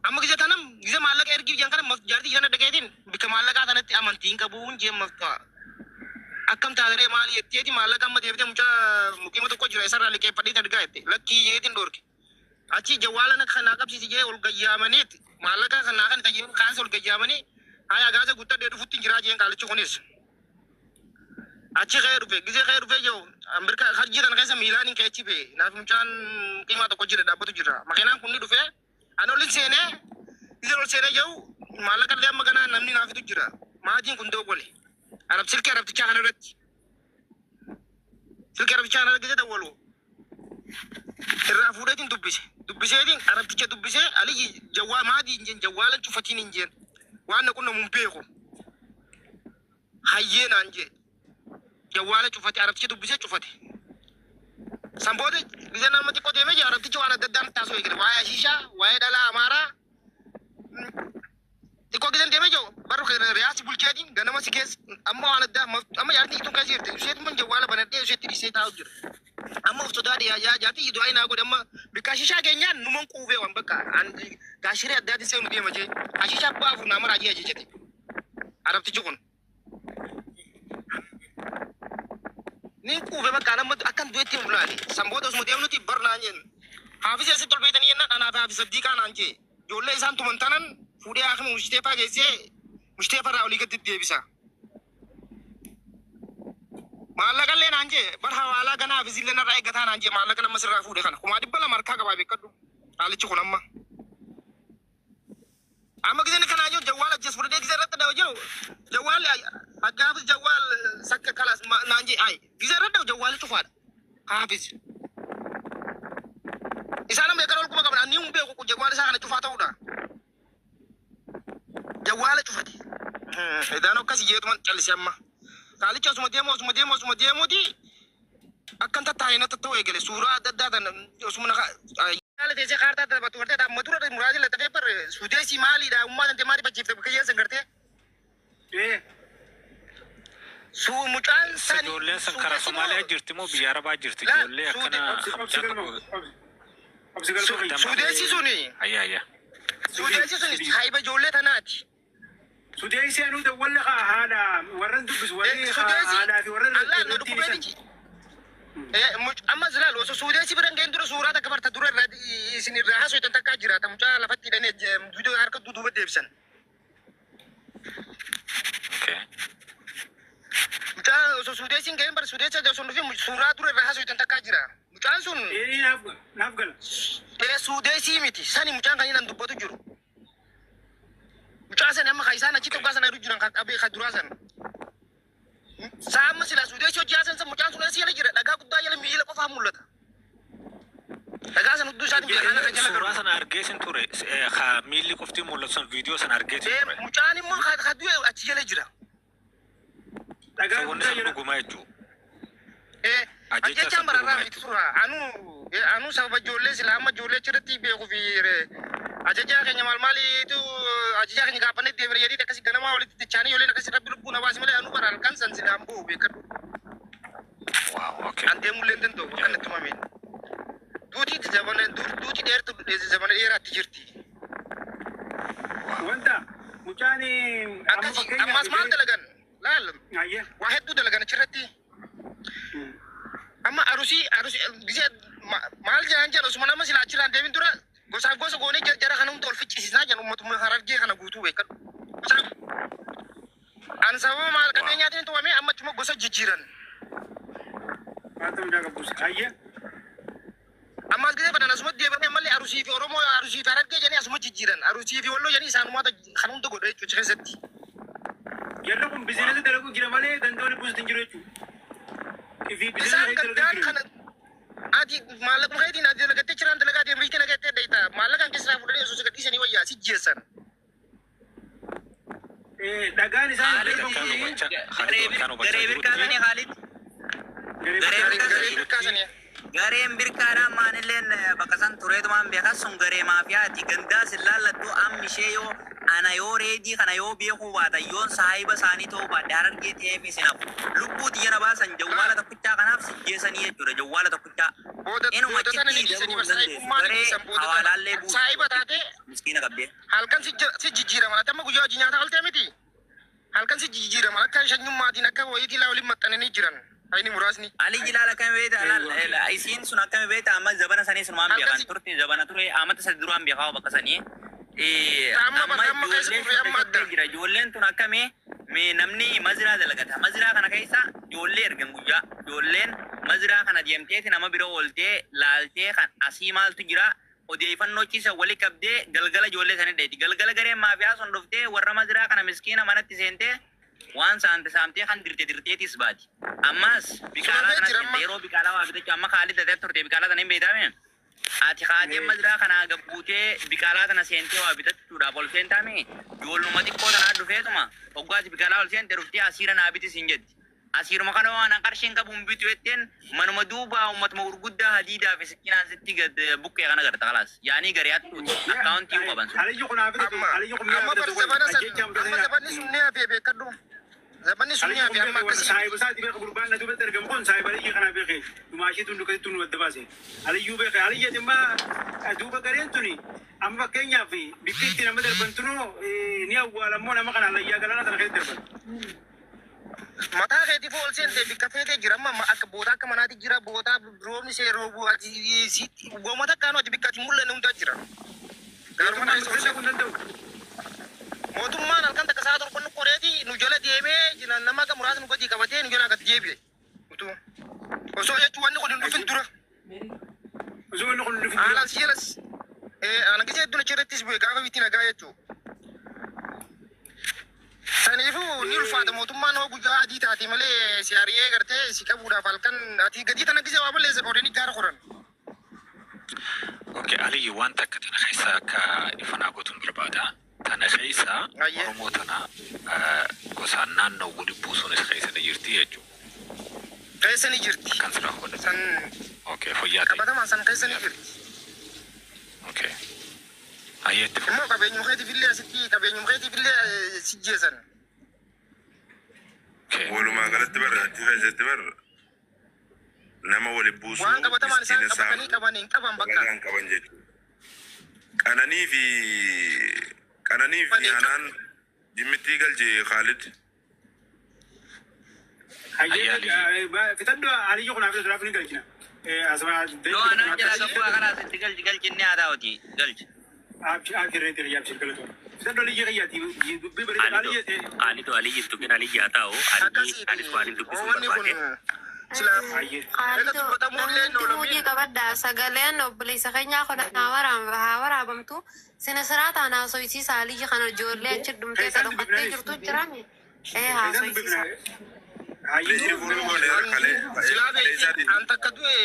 Amma gizee tanam gizee maallaqa ergiif jedhan kana jaartii ishee dhaqeetiin bikka maallaqaa tanatti amantii hin qabuun jeen maftaa. Akkam taateree maali jetteeti maallaqa amma deebitee mucaa muqiima tokko jira isarraa liqeeffadhee ergaa jette lakkii jeetiin dhorke. Achi jawwaala na kanaa qabsiisi jee ol gayyaamaniit maallaqa kanaa kan tajaajila kaansa ol gayyaamanii haya gaasa guuttadhee dhufutti hin jiraa jeen qaalichi kunis. Achi ka'ee dhufe gizee ka'ee dhufe jiru ambirka harjii kana keessa miilaan hin ka'e bee naaf mucaan qimaa tokko jira dhaabbatu jira makiinaan kun ni dhufe ani olin seenee gizee ol seenee jiru maallaqa illee amma ganaa namni naafitu jira maatiin kun dawwale arab silkii arabtichaa kana irratti silkii arabtichaa kana gizee dawwalu irraa fuudheetiin dubbise dubbiseetiin arabticha dubbisee aliyyi jawwaa maadii hin jeen jawwaalan cufatiin hin jeen waan na qunnamu hin beeku hayyee naan jee jawwaala cufate arabticha dubbisee cufate. Sanboota gizee nama xiqqoo deemee jira arabtichi waan adda addaan taasisuu eegale waa'ee ashiishaa waa'ee dhalaa amaaraa xiqqoo gizeen deemee jiru barru riyaasi bulcheetiin ganama si keessa amma waan addaa amma jaartii tun keessa jirti isheetu jawwaala banadhee isheetti dhiisee taa'u jira. Amma of sodaa dhiyaa jaartii du'aa naa godhe amma bikka ashiishaa keenyaan numan quufee waan bakka gaashiree addaatiin seenu deema jee ashiishaa abbaa afur naa maraa jee ajajate arabtichi kun. Nin quufe bakka nama akkan du'etti hin bulaani. Sanboota osuma deemnuti bar naan jennu. Haafisa asitti ol beeytanii jennaan anaaf haafisa Abdiiqaa naan jee. Ijoollee isaan tuman tanan fuudhee haakima Mushteefaa geessee Mushteefarraa olii gadi deebisa. Maallaqallee naan jee bar hawaalaa ganaa haafisillee narraa eeggataa naan jee maallaqa nama sirraa fuudhe kana. 200,000 harkaa qabaa beekadhu. Haalichi kun amma. Amma giseen kanaa jiru jawwaal ajjees fudhatee gisee irratti dhawu jiru jawwaalli akka haafis jawwaal sakka kalaas naan jee ayi gisee irratti dhawu jawwaalli cufaadha haafis. Isaan amma eegala ol quba qaban ani hin beeku jawwaal isaa kana cufaa ta'uudha. Jawwaala cufate. Idaan akkas jeetuman callise amma. Kaalicha osuma deemu osuma deemu osuma deemuuti akkan tattaa'e na tatta'u eegale suuraa adda addaa tan osuma na Haala teessee kaartaa taphatu gartee amma dura muraasni laxafee bar suudeesii maaliidha ummaa tante maali bachiifte bakka yeessan gartee. Suu mucaan sani Ijoolleen san karaa suudeesii Somaaliyaa moo jirti moo biyya Arabaa jirti? la Ijoollee akkana Obsi mucaan galmoo. tokko Obsi galmoo kiyya. Suudeesii suni Ayya ayya. suudeesii suni haayiba ijoollee tanaati. Sudeesii anuu dawwalle haa haadha warran dubbisu warri Suudeesii haadhaa fi warran Allah na irratti dhiisan. dhukkubeeti. Amma zilaal osoo suudeesii biran ga'in dura suuraa takka barta dura irraa isin irraa haasoo takkaa jiraata mucaa lafatti hidhanii duuba harka duuba deebisan. Okay. Mucaa osoo suudeesiin ga'in bar suudeessa osoo dhufin suuraa dura irraa haasoo takkaa jira. Mucaan sun Ee naaf gala. Suudeesii miti sani mucaan kan inni dubbatu jiru. Mucaa sani amma kan isaan achitti dhugaa sana jiran kan qabee kan duraa sana. Saama sila suudeesii hojii haasan san mucaan sun asii jala jira dhagaa guddaa jala miila qofaa mul'ata. Dhagaa san hudduu isaatiin beekaa kan jala Suuraa galu. sana argeesin ture. Miilli qofti mul'atu san viidiyoo sana argeesin ture. Mucaan immoo kan du'e achi jala jira. Dhagaa So wanni guddaa san jala. dhugumaa jechuudha. Ajjechaa Ajjechaan san bararraa dhugumaa miti jechuudha. tura. Anuu sababa ijoollee sila amma ijoollee achirratti beekuu fi ajajaa keenya maal maaliitu ajajaa keenya gaafannee deemne jedhee akkasii ganamaa walitti dachaanii ijoolleen akkasii rabbi lubbuu na baasi malee anuu bara halkan san silaan bu'u beekadhu. Wow, okay. An deemullee hin danda'u akka natti tumameen. Duuti zabana duuti dheertu zabana dheeraatti jirti. Wanta mucaan amma Akkasii fakkeenyaaf ammas maal dalagan laal Ayyee. waa hedduu dalagan achirratti. Amma arusii gisee maal jedhan jedhan osuma nama sila achirraan deemin dura gosaaf gosa goonee jara kana hunda ol ficcisiisnaa jedhan uummatuma harargee kana guutuu beekadhu. An sababa maal qabeenyaatiin tumamee amma achuma gosa jijjiiran. Maata mucaa qabbuus. Ayyee. Amma Ammaas gisee badan asumatti deebanii ammallee Arusii fi Oromoo, Arusii fi Harargee jedhanii asuma jijjiiran. Arusii fi Walloo jedhanii isaanumaata kan hunda godha jechuudha keessatti. Jarri kun bizinesi dalaguu jira malee gandoonni buusutu hin jiru jechuudha. Ifi bizinesi Isaan dalaguu gandaan jiru. kana ati maallaquma keetiin ati dalagattee jiraan dalagaa deemtee nagattee dheeyta maallaqaan keessaa fuudhanii osoo si gadhiisanii wayyaa si jeessan. Dhagaan isaan Khalid darban akkaan kun hubachaa Khalid akkaan hubachaa garee jirutti birkaasanii Khalid. Garee Garee Garee birkaasanii. birkaasanii. Gareen birkaadhaan maanilleen bakka san tureetumaan beekaa sun garee maafiyaati. Gandaa sin laallattu ammi ishee yoo ana yoo reedii kana yoo beekuu baatan yoon saahiba isaanii ta'uu baadhe Harargee ta'eef isin hafu. Lubbuu xiyya na baasan jawwaala tokkichaa kanaaf si jeesanii jechuudha jawwaala tokkichaa. Booda Inuma booda sana ni achitti dhiisanii dabruu bar hin dandeessu. saahibummaa ni Garee dhiisan booda tana. hawaalaallee buusu. Saahiba taatee Miskiina qabdee. halkan si si jijjiiraman ati amma guyyaa hojii nyaata ooltee miti. Halkan si jijjiiraman akka shanyummaatiin akka wayiitii laa waliin maxxananii jiran. Hayni muraasni. Ali jilaal akkami beekta laal isiin sun akkami beekta amma zabana sanii sun waan Halkan beekan si turte zabana ture amata sadi duraan beekaa bakka sanii. Amma Amma bakka amma keessa ijoolleen turre sun amma adda. dadhabdee jira ijoolleen tun akkami mee namni maziraa dalagata maziraa kana keessa ijoollee ergan guyyaa ijoolleen maziraa kana deemteeti nama bira ooltee laaltee kan asii maaltu jira odeeffannoo ciisa wali qabdee galgala ijoollee sanii dheeti galgala gareen maafiyaa sun dhuftee warra maziraa kana miskiina manatti seentee waan saamte saamtee kan dirte dirteetis baati. Ammas Sun biqaalaa hafee kana jira seente amma. yeroo biqaalaa waa bitachuu amma Kaalid tatee turte biqaalaa sana hin beektaame. Ati kaatee maziraa kanaa gabbuutee biqaalaa tana seentee waa bitachuudhaaf ol seentaame ijoolluma xiqqoo tanaa dhufeetuma hoggaati biqaalaa ol seente dhuftee asiira naa biti siin jetti. Asiiruma kana waan qarshiin qabu hin bitu jetteen manuma duuba uummatuma gurguddaa hadiidaa fi sikkinaan sitti gad buqqee kana garta kalaas. Yaanii garee hattuuti akkaawuntii qaban sun. Aliyyi kun haa fidatu Amma aliyyi kun mi'a amma bar fidatu qoy zabana san ajjeechaa amma mucaa zabanni sun ni hafee beekadhu. Zabanni sun ni Aliyyi kun hafee amma beeke warra akkasii saahiba miti. isaati beeka gurbaan na duubatti argamu kun saahiba aliyyi kanaa beeke dhumaashii tun dukkatti tun wadda baase aliyyuu beeke aliyyi dhimma duuba gareen tuni amma fakkeenyaaf bikki itti nama darban tunuu ni awwaalammoo nama kana hallayyaa galaana sana keessatti darban. Mataa keetiif ol seente bikka feetee jira amma akka bootaa akka manaati jira bootaa roobni see roobu ati si gooma takkaanu ati bikka ati mul'anne hundaa jira. Gaaruma Mootummaan keessa ol dhufee seente. dhaquu hin danda'u. Mootummaan halkan takka sa'a torba nu qoreeti nu jala deemee jina nama akka muraasni nu gadi qabatee nu jala gadi deebi'e. Utuu osoo jechuun wanni kun hin dhufin dura. Osoo wanni kun hin dhufin dura. Haalaan si jalas ana gisee hedduun achirrattis bu'e gaafa bitti nagaa jechuudha. Saniifuu ni ulfaata mootummaan hoo guyyaa adii taate malee si ari'ee gartee si qabuudhaaf halkan ati gadii tana gisee waa balleessa qoodanii gaara qoran. Okay, Aliyyi waan takka tana keessa akka ifanaa gootuun barbaada. Tana keessa Ayyee. Oromoo tana gosaan naannoo wali buusuunis keessa ni jirti jechuudha. Keessa ni jirti. Akkan sirraa hubadhe. San Okay, fayyaa ta'e. qabatamaan san keessa ni jirti. Okay. Hayyee itti fufi. Immoo qabeenyuma keetiif illee asitti qabeenyuma keetiif illee si jeesan. Okay. Walumaa galatti barra achi keessatti barra nama wali buusuu Waan qabatamaan isaan miskiina qabatanii saamuu qaban hin qaban bakka. dalagaa hin qaban jechuudha. Qananii fi Qaban hin qaban. anaan jimmittii galche Khalid. Hayyee Aliyyi. Fitadhu aliyyi kun haa fidatu laaf ni galchina. Asuma Yoo anaan jalaa gabbuu karaa sitti galchi galchinni haa taa'uti galchi. Abshirreetti abshir galatoon. Fitadhu aliyyi kiyyaati dubbii bareeda aliyyi. Qaalitu aliyyi tuqin aliyyi haa ta'u aliyyi Akkasiiti. anis waan hin dubbisuun Wanni kun barbaade. sila Hayyee. eega Qaalitu dubbatamuun illee namni oolamiin. muudii qabadda sagaleen obboleessa keenyaa kun haa waraabamtu sina siraataan haasoysiisa aliyyi kana ijoollee achi dhumtee Keessaan dhokkattee dubbifnaanis. jirtu jirame ee Keessaan haasoysiisa. dubbifnaa. Hayyee. Aliyyi fuuluu goone kalee Silaa kalee beekte isaatiin an takka du'e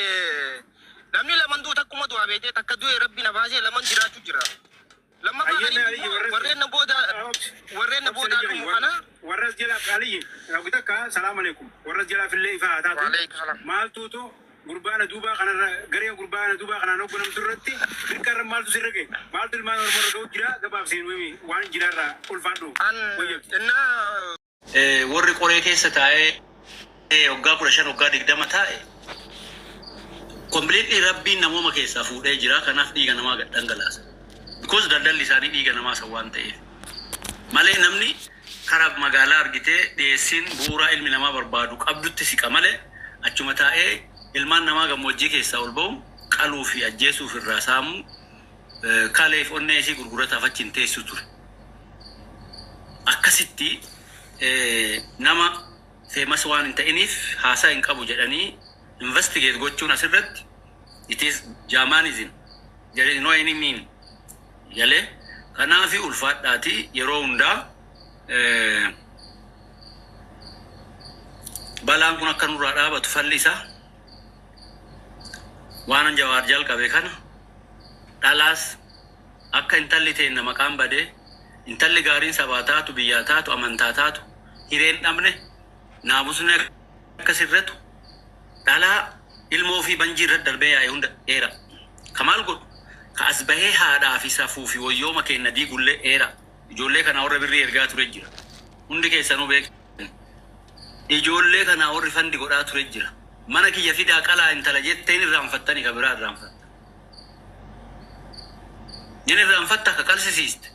namni laman du'u takkuma du'a beekte takka du'e rabbi na baasee laman jiraachuu jira. Lammaffaa Hayyee kan mee aliyyi immoo warra warreen na booda warreen na booda dhumu kana. Warra as jalaa aliyyi raawwi takka salaam alaikum warra as jalaaf illee ifa haa taatu. Waalaikum salaam. Maaltuutu gurbaana duubaa kanarra garee gurbaana duubaa kanaan hoogganamtu irratti dirqarra maaltu sirra ga'e maaltu ilmaan oromoo irra ga'u jira gabaaf seenuu waan jiraarraa ulfaadhu An wayya. innaa Warri qoree keessa taa'ee waggaa 15 waggaa 20 taa'e completely rabbiin namooma keessaa fuudhee jira kanaaf dhiiga namaa gad dhangalaasa. Because daldalli isaanii dhiiga namaa san waan ta'eef. Malee namni karaa magaalaa argitee dhiyeessiin bu'uuraa ilmi namaa barbaadu qabdutti siqa malee achuma taa'ee ilmaan namaa gammoojjii keessaa ol ba'u qaluu fi ajjeesuuf irraa saamuu kaleef onnee isii gurgurataaf achi hin teessu ture. Akkasitti nama famous waan hin ta'iniif haasaa hin qabu jedhanii investigate gochuun asirratti It is Jamanism. There is no any mean. Galee kanaafi ulfaadhaati yeroo hundaa balaan kun akka nurraa dhaabatu falli isaa waan Jawaar jalqabe kana, dhalaas akka intalli teenna maqaan badee, intalli gaariin sabaa taatu, biyyaa taatu, amantaa taatu hireen dhabne, naamusni akka sirratu, dhalaa ilmoo fi banjii irra darbee yaa'e hunda eera. Kamaal godhu ka as bahee haadhaa fi safuu fi wayyooma keenna diigullee eera. Ijoollee kanaa warra birrii ergaa ture jira. Hundi keessanuu beektan. Ijoollee kanaa warri fund godhaa ture jira. Mana kiyya fidaa qalaa intala jetteen irraanfattani, ka biraa irraanfatta. Nin irraanfatta ka qalsisiiste.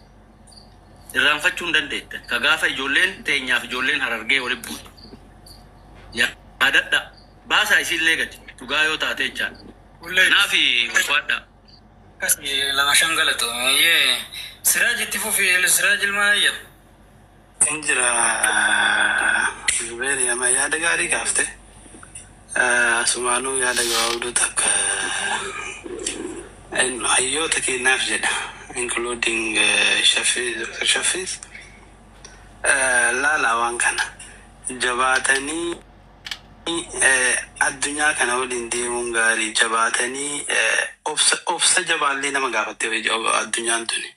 Irraanfachuu hin dandeettan. Ka gaafa ijoolleen teenyaaf ijoolleen Harargee walitti buutu. Yaadadha. Baasaa isiillee gadi. Dhugaa yoo taate jechaadha. Kanaaf ulfaadha. Lama shan galatu. Yee. Siraaj, itti fufi. Siraaj ilmaa ayya. Injira Zubeeri, ama yaada gaarii kaafte. Asumaanuu yaada gabaabduu takka hayyoota kennaaf jedha, including Shafiis, Dr. Shafiis. Laala, waan kana jabaatanii addunyaa kana waliin deemuun gaarii, jabaatanii obsa jabaallee nama gaafatte addunyaan tuni.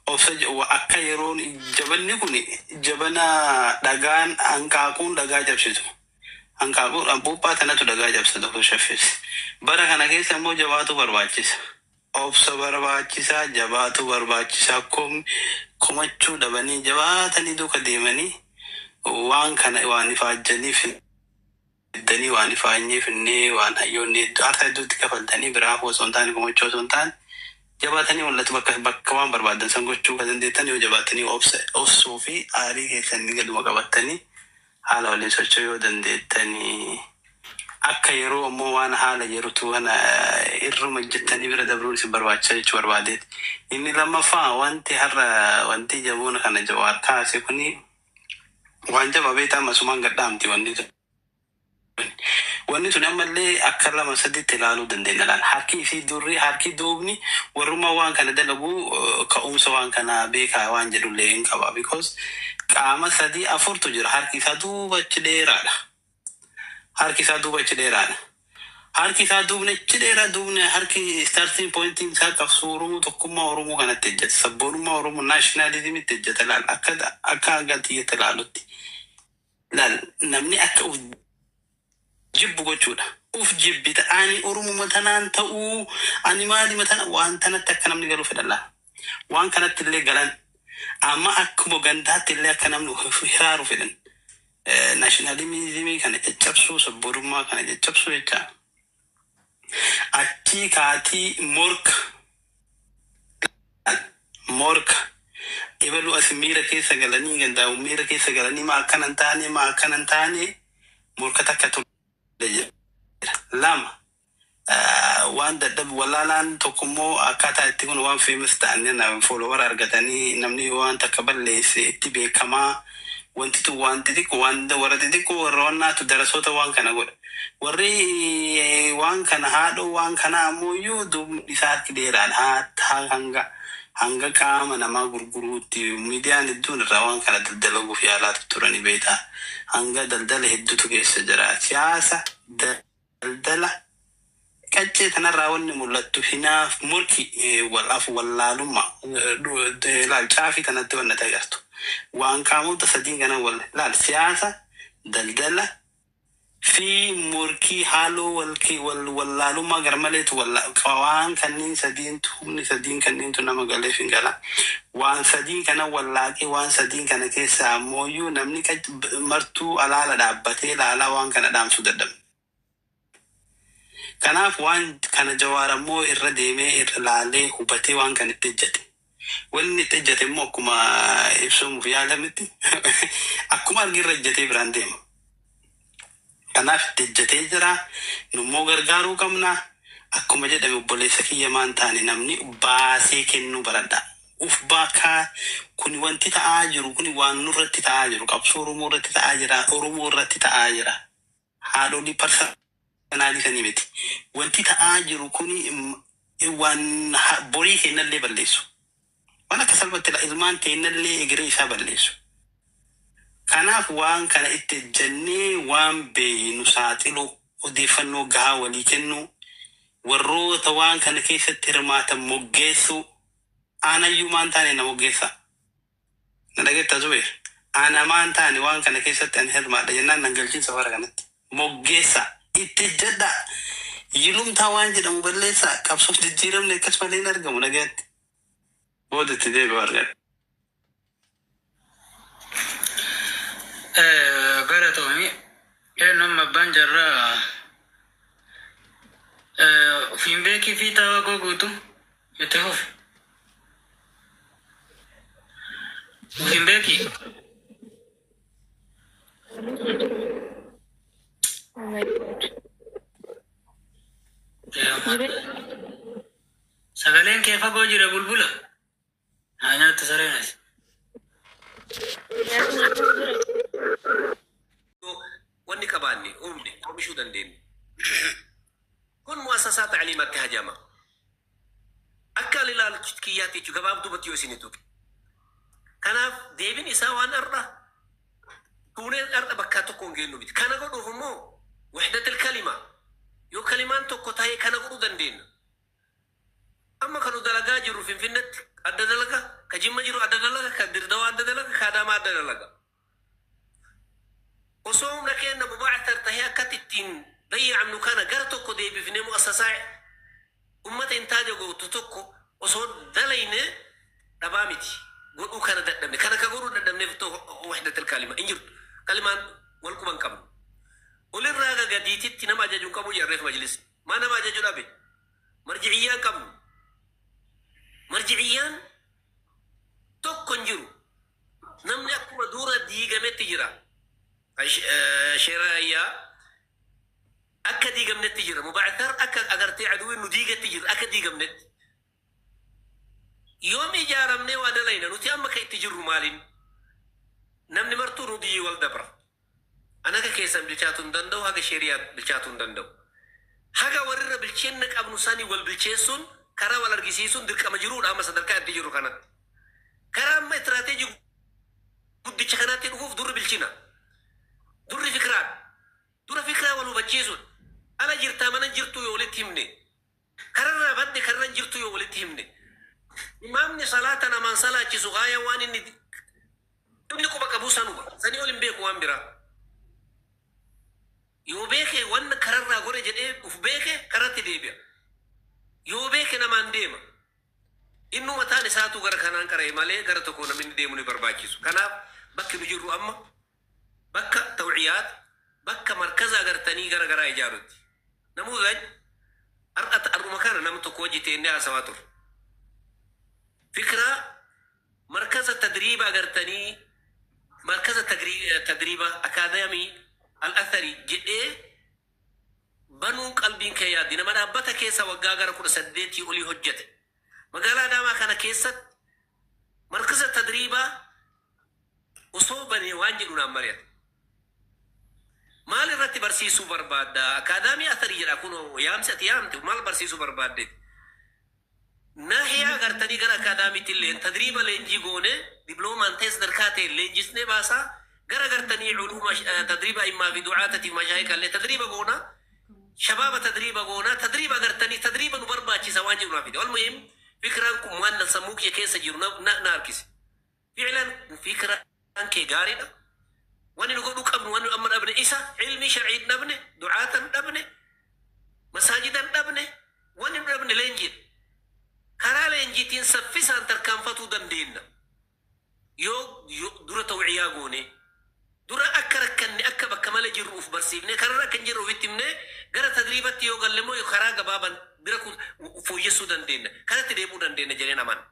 Obsa akka yeroon jabanni kun jabana dhagaan hanqaaquun dhagaa cabsitu. Hanqaaquun buuphaa tanatu dhagaa cabsa, Dr. Shafiis. Bara kana keessa immoo jabaatu barbaachisa. Obsa barbaachisaa, jabaatu barbaachisaa, komachuu dhabanii jabaatanii duuka deemanii waan kana waan ifaajjanii fiddanii, waan ifaanyee finnee, waan hayyoonni hedduu harka hedduutti kafaltanii biraa osoo hin taane, komachuu osoo hin taane, jabaatanii mul'atu. Bakka waan barbaadan san gochuu kan dandeettan yoo jabaatanii obsa obsuu fi aarii keessanii gaduma qabattanii haala waliin socho'uu yoo dandeettanii, akka yeroo ammoo waan haala yerootu kana irruma jettanii bira dabruun isin barbaachisa jechuu barbaadeeti. Inni lammaffaa, wanti har'a wanti jaboona kana Jawaar kaase kuni waan jabaa beektaa, masumaan gadhaamti wanni tun. Wanni tun ammallee akka lama sadiitti ilaaluu dandeenya laala. Harki isii durri, harki duubni warrummaa waan kana dalagu ka'umsa waan kana beekaa waan jedhullee hin qaba. Because qaama sadii afurtu jira, harki isaa duuba achi dheeraadha. Harki isaa duuba achi dheeraadha. Harki isaa duubni achi dheeraa, duubni harki starting pointiin isaa qabsoo Oromoo, tokkummaa Oromoo kanatti ejjeta. Sabboonummaa Oromoo, nationalismitti ejjeta laal, akka hanga xiyyatti ilaalutti. Laal, namni akka uf jibbu gochuudha. Uf jibbita, ani Oromuma tanaan ta'uu, ani maalima tana, waan tanatti akka namni galuu fedhan laal. Waan kanatti illee galan, amma akkuma gandaatti illee akka namni hiraaru fedhan. Nationalismii kana caccabsuu, sabboonummaa kana caccabsuu jecha. Achii kaatii morka ebaluu as miira keessa galanii, gandaa'u miira keessa galanii, maa akkana hin taane, maa akkana hin taane, morka takka tole jira. Lama, waan dadhabu wallaalaan tokko immoo akkaataa itti kun waan famous ta'an follower argatanii, namni waan takka balleesse itti beekamaa, wanti tun waan xixiqqoo, waan warra xixiqqoo, warra wannaatu darasoota waan kana godha. Warri waan kana haadhoo waan kana ammoo duubni isaa harki dheeraan haa hanga qaama namaa gurguruutti miidiyaan hedduun irraa waan kana daldalaguuf yaalaa turani beektaa. Hanga daldala hedduutu keessa jira. Siyaasa daldala qaccee kanarraa wanni mul'attu hinaaf morki wal afu wallaalummaa laal, caafii kanatti wanna agartu. Waan qaamota sadiin kana wal laal, siyaasa, daldala fi morkii, haaloo walkii wal wallaalummaa garmaleetu waan kanneen sadiintu, humni sadiin kanneentu nama galeef hin gala. Waan sadiin kana wallaaqee, waan sadiin kana keessa ammoo namni martuu alaala dhaabbatee laalaa waan kana dhaamsuu dadhabe. Kanaaf waan kana Jawaar ammoo irra deemee irra laalee hubatee waan kana itti ejjate. Wanni itti ejjate immoo akkuma ibsamuuf yaalametti akkuma argi irra ejjatee biraan deema. Kanaaf itti ejjatee jira. Nummoo gargaaruu qabna. Akkuma jedhame, obboleessa kiyya, maan taane namni baasee kennuu baradha. Uf baakaa kuni wanti ta'aa jiru kuni waan nurratti ta'aa jiru, qabsoo Oromoo irratti ta'aa jira. Oromoo irratti ta'aa jira. Haadholii personal Personally sanii miti. Wanti ta'aa jiru kuni waan borii keennallee balleessu. Waan akka salphatti ilmaan teennallee egeree isaa balleessu. Kanaaf waan kana itti ejjannee waan beeynu saaxiluu, odeeffannoo gahaa walii kennuu, warroota waan kana keessatti hirmaatan moggeessuu, aanayyuu maan taane na moggeessaa. Na dhageettaa Zubeer? Ana maan taane waan kana keessatti ani hirmaadha jennaan nan galchin safara kanatti. Moggeessaa. Itti ejjadhaa. Yilumtaa waan jedhamu balleessaa. Qabsoof jijjiiramni akkas malee hin argamu nagaatti. Booda itti deebi'u argadha. Galatoomi. Eenyu amma abbaan jarraa ofiin beekii fi taawaa guutu itti fufi. Ofiin beekii. Oh my God. Sagaleen kee fagoo jira bulbula. Haa nyaattu sareen as. Wanni qabaanne uumne oomishuu dandeenye. Kun mu'assasaa ta'liimaatti hajama. Akka ani ilaalchu kiyyaatti jechuudha gabaabdumatti yoo isin tuqe. Kanaaf deebiin isaa waan har'a tuunee har'a bakkaa tokko hin geenyu miti. Kana godhuuf immoo wahdatil kalima yoo kalimaan tokko ta'e kana godhuu dandeenya. Amma kan nu dalagaa jirru Finfinnetti adda dalaga, ka Jimma jiru adda dalaga, ka Dirdawaa adda dalaga, ka Adaamaa adda dalaga. Osoo humna keenna mubaathar tahee akkatti ittiin dayya'amnu kana gara tokko deebifnee mu'assasaa ummata intaaja gootu tokko osoo dalayne dhabaa miti. Godhuu kana dadhabne. Kana ka godhuu dadhabneef wahdatul kalima hin jirtu. Kalimaan wal quba hin qabnu. Olirraa haga gadiititti nama ajaju hin qabu jedha reef majlisni. Maa nama ajaju dhabe? Marji'iyyaa hin qabnu. Marji'iyyaan tokko hin jiru. Namni akkuma dura diigametti jira. Sheerayyaa akka diigamnetti jira. Mubaathar akka agartee aduwwiin nu diigetti jira. Akka diigamnetti. Yoom ijaaramnee waa dalayna? Nuti amma ka itti jirru maaliin? Namni martuu rudiyii wal dabra. An haga keessan bilchaatuu hin danda'u, haga sheriyaa bilchaatuu hin danda'u. Haga warrirra bilcheenna qabnu sanii wal bilcheessuun, karaa wal argisiisuun dirqama jiruudha amma sadarkaa itti jirru kanatti. Karaa amma istiraateejii guddicha kanaatti dhufuuf durri bilchina. Durri fikraadha. Dura fikraa wal hubachiisuudha. Ala jirtaa mana jirtuu yoo walitti himne. Kararraa badde karra hin jirtu yoo walitti himne. Imaamni salaata namaan salaachisu gaaya waan inni inni quba qabuu sanuma. Sanii ol hin beeku waan biraa. Yoo beeke wanna kararraa gore jedhee uf beeke karatti deebi'a. Yoo beeke namaan deema. Innuu mataan isaatuu gara kanaan qara'e malee gara tokko namni inni deemu ni barbaachisu. Kanaaf bakki nu jirru amma bakka tawciyaat, bakka markaza agartanii gara garaa ijaarutti. Namuudhaj har'a har'uma kana nama tokko wajji teennee haasawaa turre. Fikraa markaza tadriiba agartanii markaza tadriiba akaadaamii al-athari jedhee banuun qalbiin kee yaaddi. Nama dhaabbata keessa waggaa gara 18 olii hojjete. Magaalaa Adaamaa kana keessatti markaza tadriibaa osoo banee waan jedhu naan mari'ate. Maal irratti barsiisuu barbaadda? Akaadaamii Atharii jedha kunoo yaamsi ati yaamte maal barsiisuu barbaaddeeti? Naahiyaa agartanii gara akaadaamiitti illee tadriiba leenjii goone diploomaan ta'e sadarkaa ta'e leenjisnee baasaa gara agartanii culuuma tadriiba immaa fi du'aatatiif mashaayika illee tadriiba goona shabaaba tadriiba goona tadriiba agartanii tadriiba nu barbaachisa waan jedhu naa fide. Walmuhim fikraan kun waan sammuu kiyya keessa jiru na harkise. Fi'lan fikraan kee gaariidha. Wanni nu godhuu qabnu wanni nu amma dhabne isa ilmii shar'ii hin dhabne, du'aata hin dhabne, masaajida hin dhabne, wanni nu dhabne leenjiidha. Karaa leenjiitiin saffisaan tarkaanfatuu dandeenna. Yoo dura tawciyaa goone, dura akka rakkanne akka bakka malee jirru uf barsiifnee kararra akka hin jirre ufitti himnee gara tadriibatti yoo galle immoo karaa gabaaban bira fooyyessuu dandeenna. Kanatti deemuu dandeenna jedheen amana.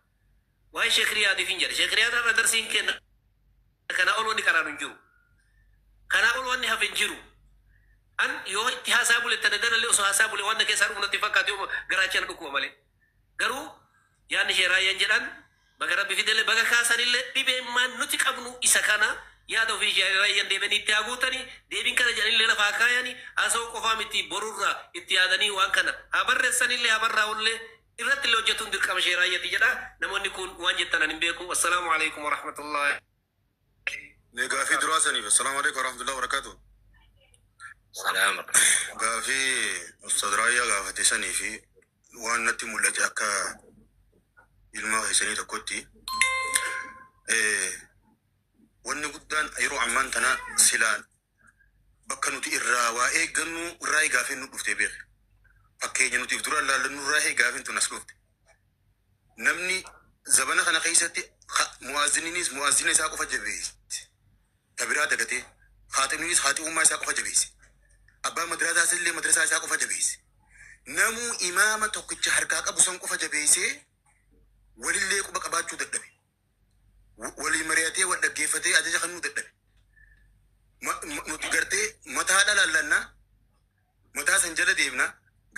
Waa'ee Sheek Riyaadiifin jedhe. Sheek Riyaad har'a darsiin kenna kanaa ol wanni qaraanu hin jiru. Kanaa ol wanni hafe hin jiru. An yoo itti haasaa bule tana danallee osoo haasaa bule waan na keessaa dhufu natti hin fakkaatu yoo garaacha na dhukkuba malee. Garuu yaadni Sheek Raayyaan jedhan baga Rabbi fidellee baga kaasanillee dhibeen maan nuti qabnu isa kana Yaada ofii Raayyaan deebi'anii itti haa guutanii, deebiin kana jedhanillee lafa haa kaayanii, haasa'uu qofaa miti, borurraa itti yaadanii waan kana haa barreessanillee, haa barraa'ullee, irratti illee hojjetuun dirqama ishee Raayyati jedha. Namoonni kun waan jettan ani hin beeku. Wassalaamu alaikum warahmatullahi. Mee gaafii duraa saniif, assalaamu alaikum warahmatullahi wabarakatuh. Salaam. Gaafii Ustaad Raayyaa gaafate sanii fi waan natti mul'ate akka ilma keessanii tokkotti, wanni guddaan yeroo ammaan tana silaa bakka nuti irraa waa eeggannu irraa gaafiin nu dhuftee beeke. Fakkeenya nuti if dura laallannu irraa gaafiin tun as dhufte. Namni zabana kana keessatti mu'azziniinis mu'azzina isaa qofa jabeesse. Ta biraa dagatee, haaxibniinis haaxibummaa isaa qofa jabeesse. Abbaan madrasaas illee madrasaa isaa qofa jabeesse. Namuu imaama tokkicha harkaa qabu san qofa jabeessee walillee quba qabaachuu dadhabe. Walii mari'atee, wal dhaggeeffatee ajaja kennuu dadhabe. Nuti gartee mataadha laallannaa, mataa san jala deemna.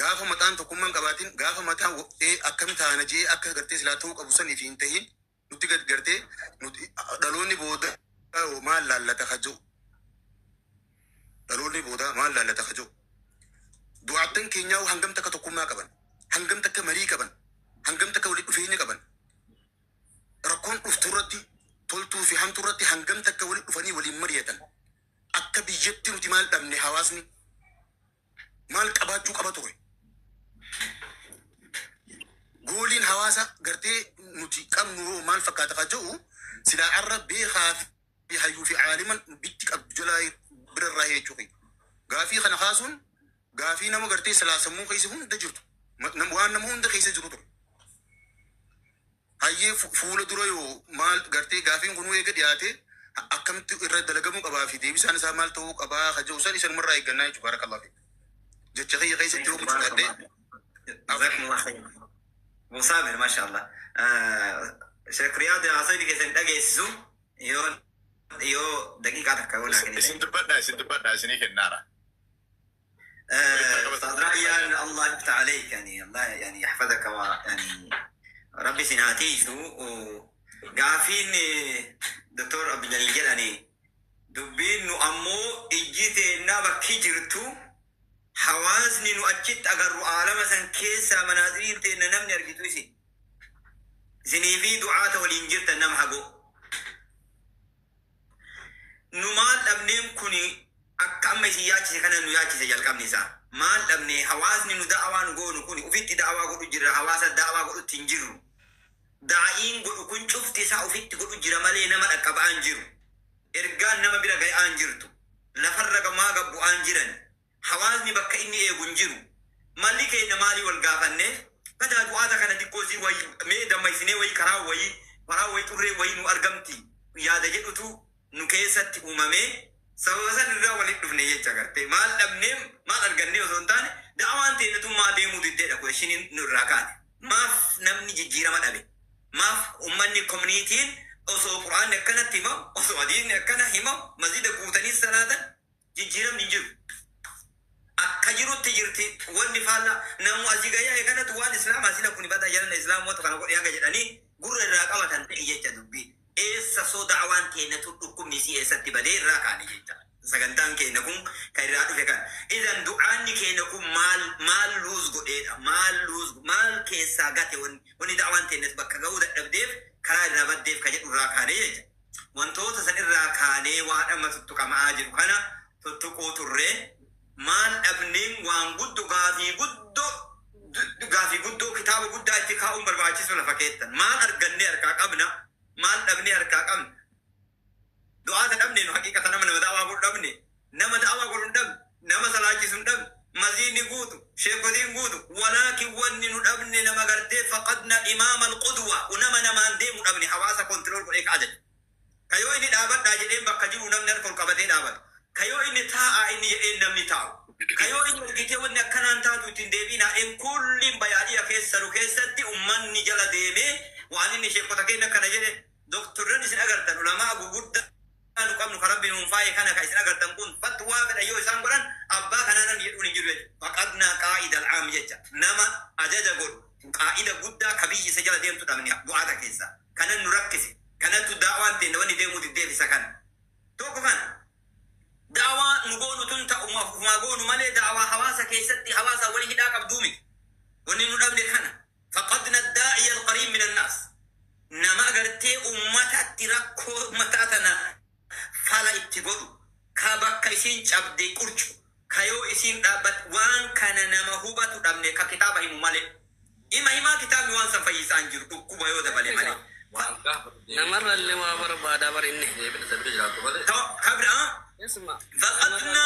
Gaafa mataan tokkummaan qabaatin, gaafa mataan waqtee akkam taana jee akka gartee silaa ta'uu qabu saniif hin tahin, nuti gad gartee nuti dhaloonni booda maal laallata ka jiru. Dhaloonni booda maal laallata ka jiru. Du'aattan keenyaa hangam takka tokkummaa qaban, hangam takka marii qaban, hangam takka walitti dhufeenya qaban. Rakkoon dhuftu irratti, toltuu fi hamtuu irratti hangam takka walitti dhufanii waliin mari'atan. Akka biyyatti nuti maal dhabne? Hawaasni maal qabaachuu qaba ture? Gooliin hawaasa gartee nuti qabnu hoo maal fakkaata ka jedhu, silaa arra beekaa fi hayyuu fi caaliman bitti qabdu jalaa birarraa jechuudha. Gaafii kana kaasuun gaafii nama gartee silaa sammuu keessa hunda jirtu, waan nama hunda keessa jiru ture. Hayyee, fuula dura yoo maal gartee gaafiin kunuu eega dhiyaate, akkamitti irra dalagamuu qabaa fi deebisaan isaa maal ta'uu qabaa ka jedhu san isanumarraa eeggannaa jechuudha. Barakallahu fiik. Jecha kiyya keessatti yoo mucudhadhee. جزاكم الله خير. أبو صابر، ما شاء الله. Sheekh Riyaad, haasawni keessan dhageessisu yoo daqiiqaa takka yoo naa Isin dubbadhaa, isin dubbadhaa, isinii kennaara. أستاذ ريان، الله يفتح عليك، يعني الله يعني يحفظك ويعني ربي سناتيسو. Gaafiin دكتور عبد الجليل jedhani, dubbiin nu ammoo ijji teennaa bakki jirtu, hawaasni nu achitti agarru aalama san keessaa manaaziriin teenna namni argitu isin isinii fi du'aata waliin jirtan nama hagoo. Nu maal dhabneen kuni akka amma isin yaachise kana nu yaachise? Jalqabni isaa maal dhabne? Hawaasni nu da'awaa nu goonu kuni ufitti da'awaa godhu jirra, hawaasa da'awaa godhutti hin jirru. Daa'iin godhu kun cufti isaa ufitti godhu jira malee nama dhaqqaba'aan jiru, ergaan nama bira ga'aan jirtu, lafarra gamaa gabbu'aan jiran, hawaasni bakka inni eegu hin jiru. Malli keenya maalii wal gaafanne, badaa du'aata kana xiqqoo sii wayi mee dammaysinee wayi karaa wayi xurree wayi nu argamti yaada jedhutu nu keessatti uumamee, sababa san irraa walitti dhufne jecha. Gartee maal dhabnee maal argannee osoo hin taane, da'awaan teenyatummaa deemuu diddeedha. Questioniin nu irraa kaane, maaf namni jijjiirama dhabe? Maaf ummanni, communityn osoo Qur'aanni akkanatti himamu, osoo hadiisni akkana himamu, masjida guutanii salaatan, jijjiiramni hin jiru? Akka jirutti jirti. Wanni faalla namu asii gayyaa kanatu waan islaamaa sila kun bada jalan islaamoota kana godhe hanga jedhanii gurra irraa qabatan ta'e jecha. Dubbii eessa soo da'awaan keenyatu dhukkubni isii eessatti badee irraa kaane jecha. Sagantaan keenya kun kan irraa dhufe kan idan du'aanni keenya kun maal maal lose godheedha, maal lose, maal keessaa gate, wanni da'awaan teenyas bakka ga'uu dadhabdeef, karaa irraa baddeef ka jedhu irraa kaane jecha. Wantoota san irraa kaanee waan amma tuttuqamaa jiru kana tuttuquu turree, maal dhabneen waan guddoo, gaafii guddoo kitaaba guddaa itti kaa'uun barbaachisu lafa keettan. Maal argannee harkaa qabna? Maal dhabnee harkaa qabna? Du'aata dhabne nu haqiiqata nama da'awaa godhu dhabne, nama da'awaa godhu hin dhabne, nama salaachisu hin dhabne, maziinni guutu, sheekotiin guutu. Walaakin wanni nu dhabne nama gartee فقدنا إمام القدوة, nama namaan deemu dhabne, hawaasa control godhee ka ajaju, kayoo inni dhaabadhaa jedheen bakka jiru namni harka ol qabatee dhaabata, kayoo inni taa'aa inni jedheen namni taa'u, kayoo inni argitee wanni akkanaan taatu ittiin deebiin kulliin bayaadhiya keessa nu keessatti ummanni jala deemee waan inni sheekota keenya akkana jedhe. Doktorran isin agartan, ulamaa guguddaa nu qabnu kan Rabbi nuun faaye kana ka isin agartan kun, fatwaa fedha yoo isaan godhan abbaa kanaa namni jedhuun hin jiru jechuudha. فقدنا قائد العام jecha, nama ajaja godhu, qaa'ida guddaa ka biyyi isa jala deemtu dhabne du'aata keessa. Kanan nu rakkise, kanattu daawaan teenne wanni deemuu diddeef isa kana. Tokko kana da'awaa nu goonu tun ta'umaaf ufumaa goonu malee da'awaa hawaasa keessatti hawaasa wali hidhaa qabduu miti. Wanni nu dhabne kana faqadna daa'iya alqariib min annaas. Nama agartee ummatatti rakkoo ummataa tana fala itti godhu, ka bakka isiin cabde qurcu, ka yoo isiin dhaabbat waan kana nama hubatu dhabne, ka kitaaba himu malee. Ima himaa kitaabni waan san fayyisaa hin jiru, dhukkuba yoo dabale malee. Namarrallee waa barbaada bar inni. Kabira faqadna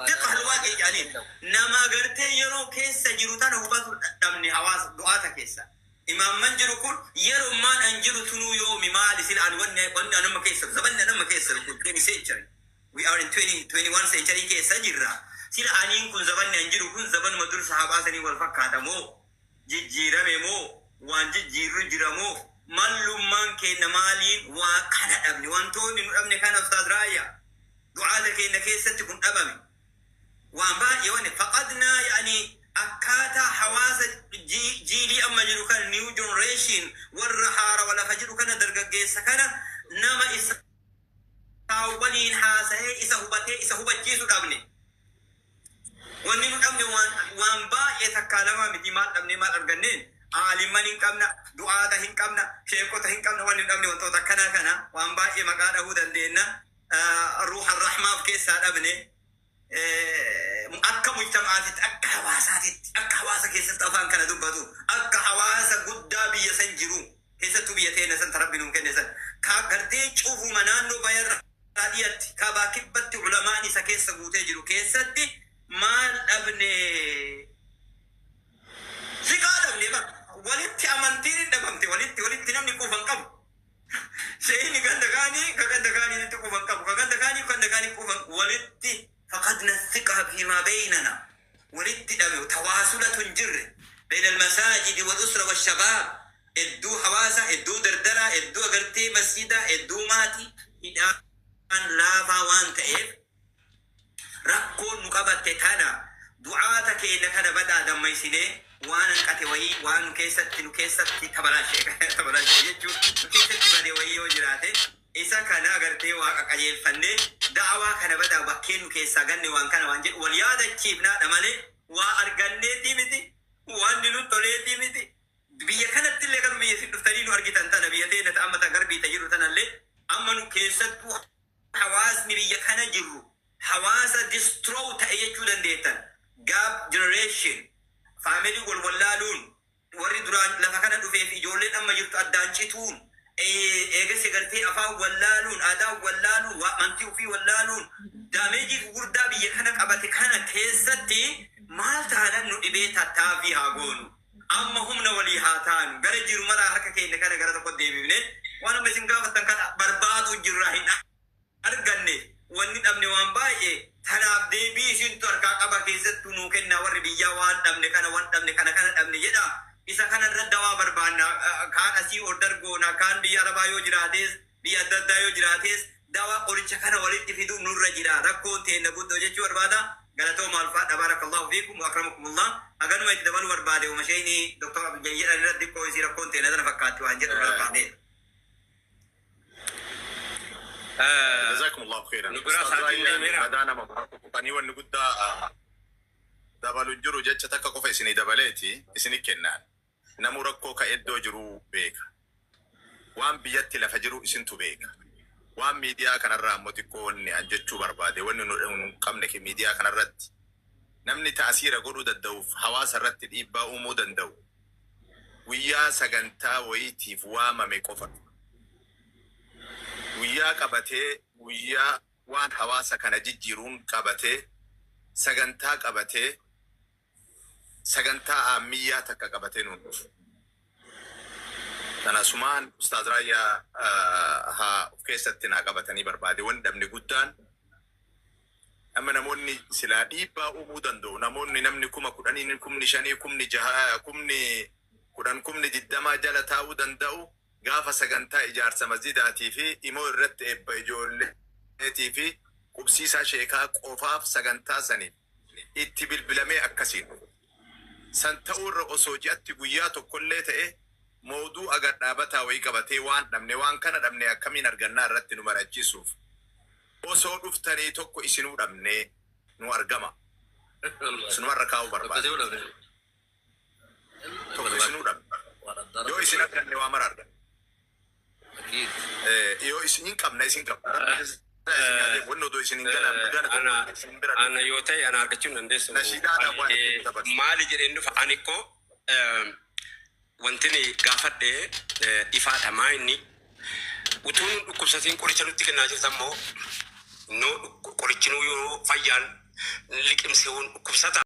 fiqh alwaaqi jedhaniin nama agartee yeroo keessa jiru tana hubatu dhabne hawaasa du'aata keessa. Imaamman jiru kun yeroo maan an jiru tunuu yoomi maali sila an wanni an amma keessa zabanni an amma keessa kun 20 century. We are in 20, 21 century keessa jirra. Sila aniin kun zabanni an jiru kun zabanuma dur sahabaa sanii wal fakkaata moo jijjiirame moo waan jijjiirru jira moo mallummaan keenya maaliin waa kana dhabne? Wantoonni nu dhabne kana, Ustaaz Raayyaa, du'aata keenya keessatti kun dhabame. Waan baay'ee wanni faqadnaa yaani akkaataa hawaasa jiilii amma jiru kana, new generation, warra haarawa lafa jiru kana, dargaggeessa kana nama isa waliin haasa'ee isa hubatee isa hubachiisu dhabne. Wanni nu dhabne waan baay'ee takkaa lamaa miti. Maal dhabne, maal arganneen? Aalimman hin qabna, du'aata hin qabna, sheekota hin qabna. Wanni nu dhabne wantoota akkanaa kana waan baay'ee maqaa dhahuu dandeenya. Ruuha rahmaaf keessaa dhabne. Akka mujtamaatitti, akka hawaasaatitti, akka hawaasa keessatti afaan kana dubbatu, akka hawaasa guddaa biyya san jiru keessattuu biyya teenya san rabbi nuu kenne san ka gartee cufuma naannoo bayarraa dhiyatti kabaa kibbatti ulamaan isa keessa guutee jiru keessatti maal dhabne? Siqaa dhabne bara walitti amantiin hin dhabamte, walitti namni quufan qabu. Sheeyini ganda kaanii ka ganda kaaniitti quufan qabu, ka ganda kaanii ganda kaanii quufan walitti. فقدنا الثقة فيما بيننا، walitti dhabe, tawaasulatu hin jirre بين المساجد والأسرة والشباب. Iddoo hawaasa, iddoo dardaraa, iddoo agartee masjidaa, iddoo maatii hidhaan laafaa waan ta'eef rakkoon nu qabatte tana. Du'aata keenya kana badaa dammaysinee waan hanqate wayii, waan nu keessatti tabalaashee jechuun nu keessatti bade wayii yoo jiraate, isa kana agartee waaqa qajeelfannee da'awaa kana badaa bakkee nu keessaa ganne waan kana waan jedhu wal yaadachiifnaadha malee waa arganneetii miti, waan nu toleetii miti. Biyya kanatti illee kan biyya isin dhuftanii nu argitan tana, biyya teenya amma ta garbii ta jiru tanallee, amma nu keessattuu hawaasni biyya kana jirru hawaasa destroy ta'e jechuu dandeettan. Gap generation, family wal wallaaluun, warri duraan lafa kana dhufee fi ijoolleen amma jirtu addaan cituun, eegas gartee afaan wallaaluun, aadaa wallaaluun, amantii ofii wallaaluun, damage gurguddaa biyya kana qabate kana keessatti maal taanan nu dhibee tattaaffii haa goonu. Amma humna walii haa taanu, gara jiru maraa harka keenya kana gara tokko deebifne waan amma isin gaafattan kana barbaadu jirra hin arganne. Wanni dhabne waan baay'ee tanaaf deebii isintu harkaa qaba, keessattuu nuu kennaa warri biyyaa. Waan dhabne kana, waan dhabne kana, kana dhabne jedha. Isa kanarra dawaa barbaanna. Kaan asii order goona, kaan biyya arabaa yoo jiraates, biyya adda addaa yoo jiraates, dawaa qoricha kana walitti fiduu nurra jira. Rakkoon teenna guddoo jechuu barbaada. Galatooma, alfaadha. بارك الله فيكم وأكرمكم الله. Haganuma itti dabaluu barbaade. Umashayni Dr. Abdul jedhan irratti xiqqoo isii rakkoon teenna tana fakkaatti waan jedhu barbaade. جزاكم الله خيرا. Nu biraa sa'aatiin deemeera. Madaa nama qanii wanni guddaa dabalu jiru jecha takka qofa isinii dabaleeti isini kennaan. Namu rakkoo ka iddoo jiru beeka. Waan biyyatti lafa jiru isintu beeka. Waan miidiyaa kanarraa ammoo xiqqoo wanni an jechuu barbaade, wanni nu hin qabne miidiyaa kanarratti namni ta'asiira godhuu danda'uuf hawaasa irratti dhiibbaa uumuu danda'u guyyaa sagantaa wayiitiif waamame qofa. Guyyaa qabatee, guyyaa waan hawaasa kana jijjiiruun qabatee, sagantaa qabatee, sagantaa ammiyyaa takka qabatee nuun dhufu. Tanasumaan Ustaaz Raayyaa haa of keessatti naa qabatanii barbaade. Wanni dhabne guddaan amma namoonni silaa dhiibbaa uumuu danda'u, namoonni namni 10,000, 5,000, 6,000, 10,000, 20,000 jala taa'uu danda'u gaafa sagantaa ijaarsa masjidaatii fi imoo irratti eebba ijoolleetii fi qubsiisaa sheekaa qofaaf sagantaa saniif itti bilbilamee akkasiin dhufu. San ta'uurra osoo ji'atti guyyaa tokkollee ta'e mooduu agar dhaabataa wayii qabatee waan dhabne, waan kana dhabne, akkamiin argannaa irratti nu mari'achiisuuf. Osoo dhuftanii tokko isinuu dhabnee nu argama. Isinumarra kaa'uu barbaada. Tokko isinuu dhabne. Yoo isin arganne waa mara arganne. Yoo isin hin qabne isin qabna. Wanni odoo isin hin galan gana tokko isin bira Ana yoo ta'e ana argachuu hin dandeessu. Nashiidaadhaan waan ittiin dabarsu. Maali jedheen dhufa ani koo wanti ni gaafadhe ifaadha maa inni utuu nun dhukkubsatiin qoricha nutti kennaa jirtan moo noo qorichi nuu yoo fayyaan liqimsee dhukkubsata.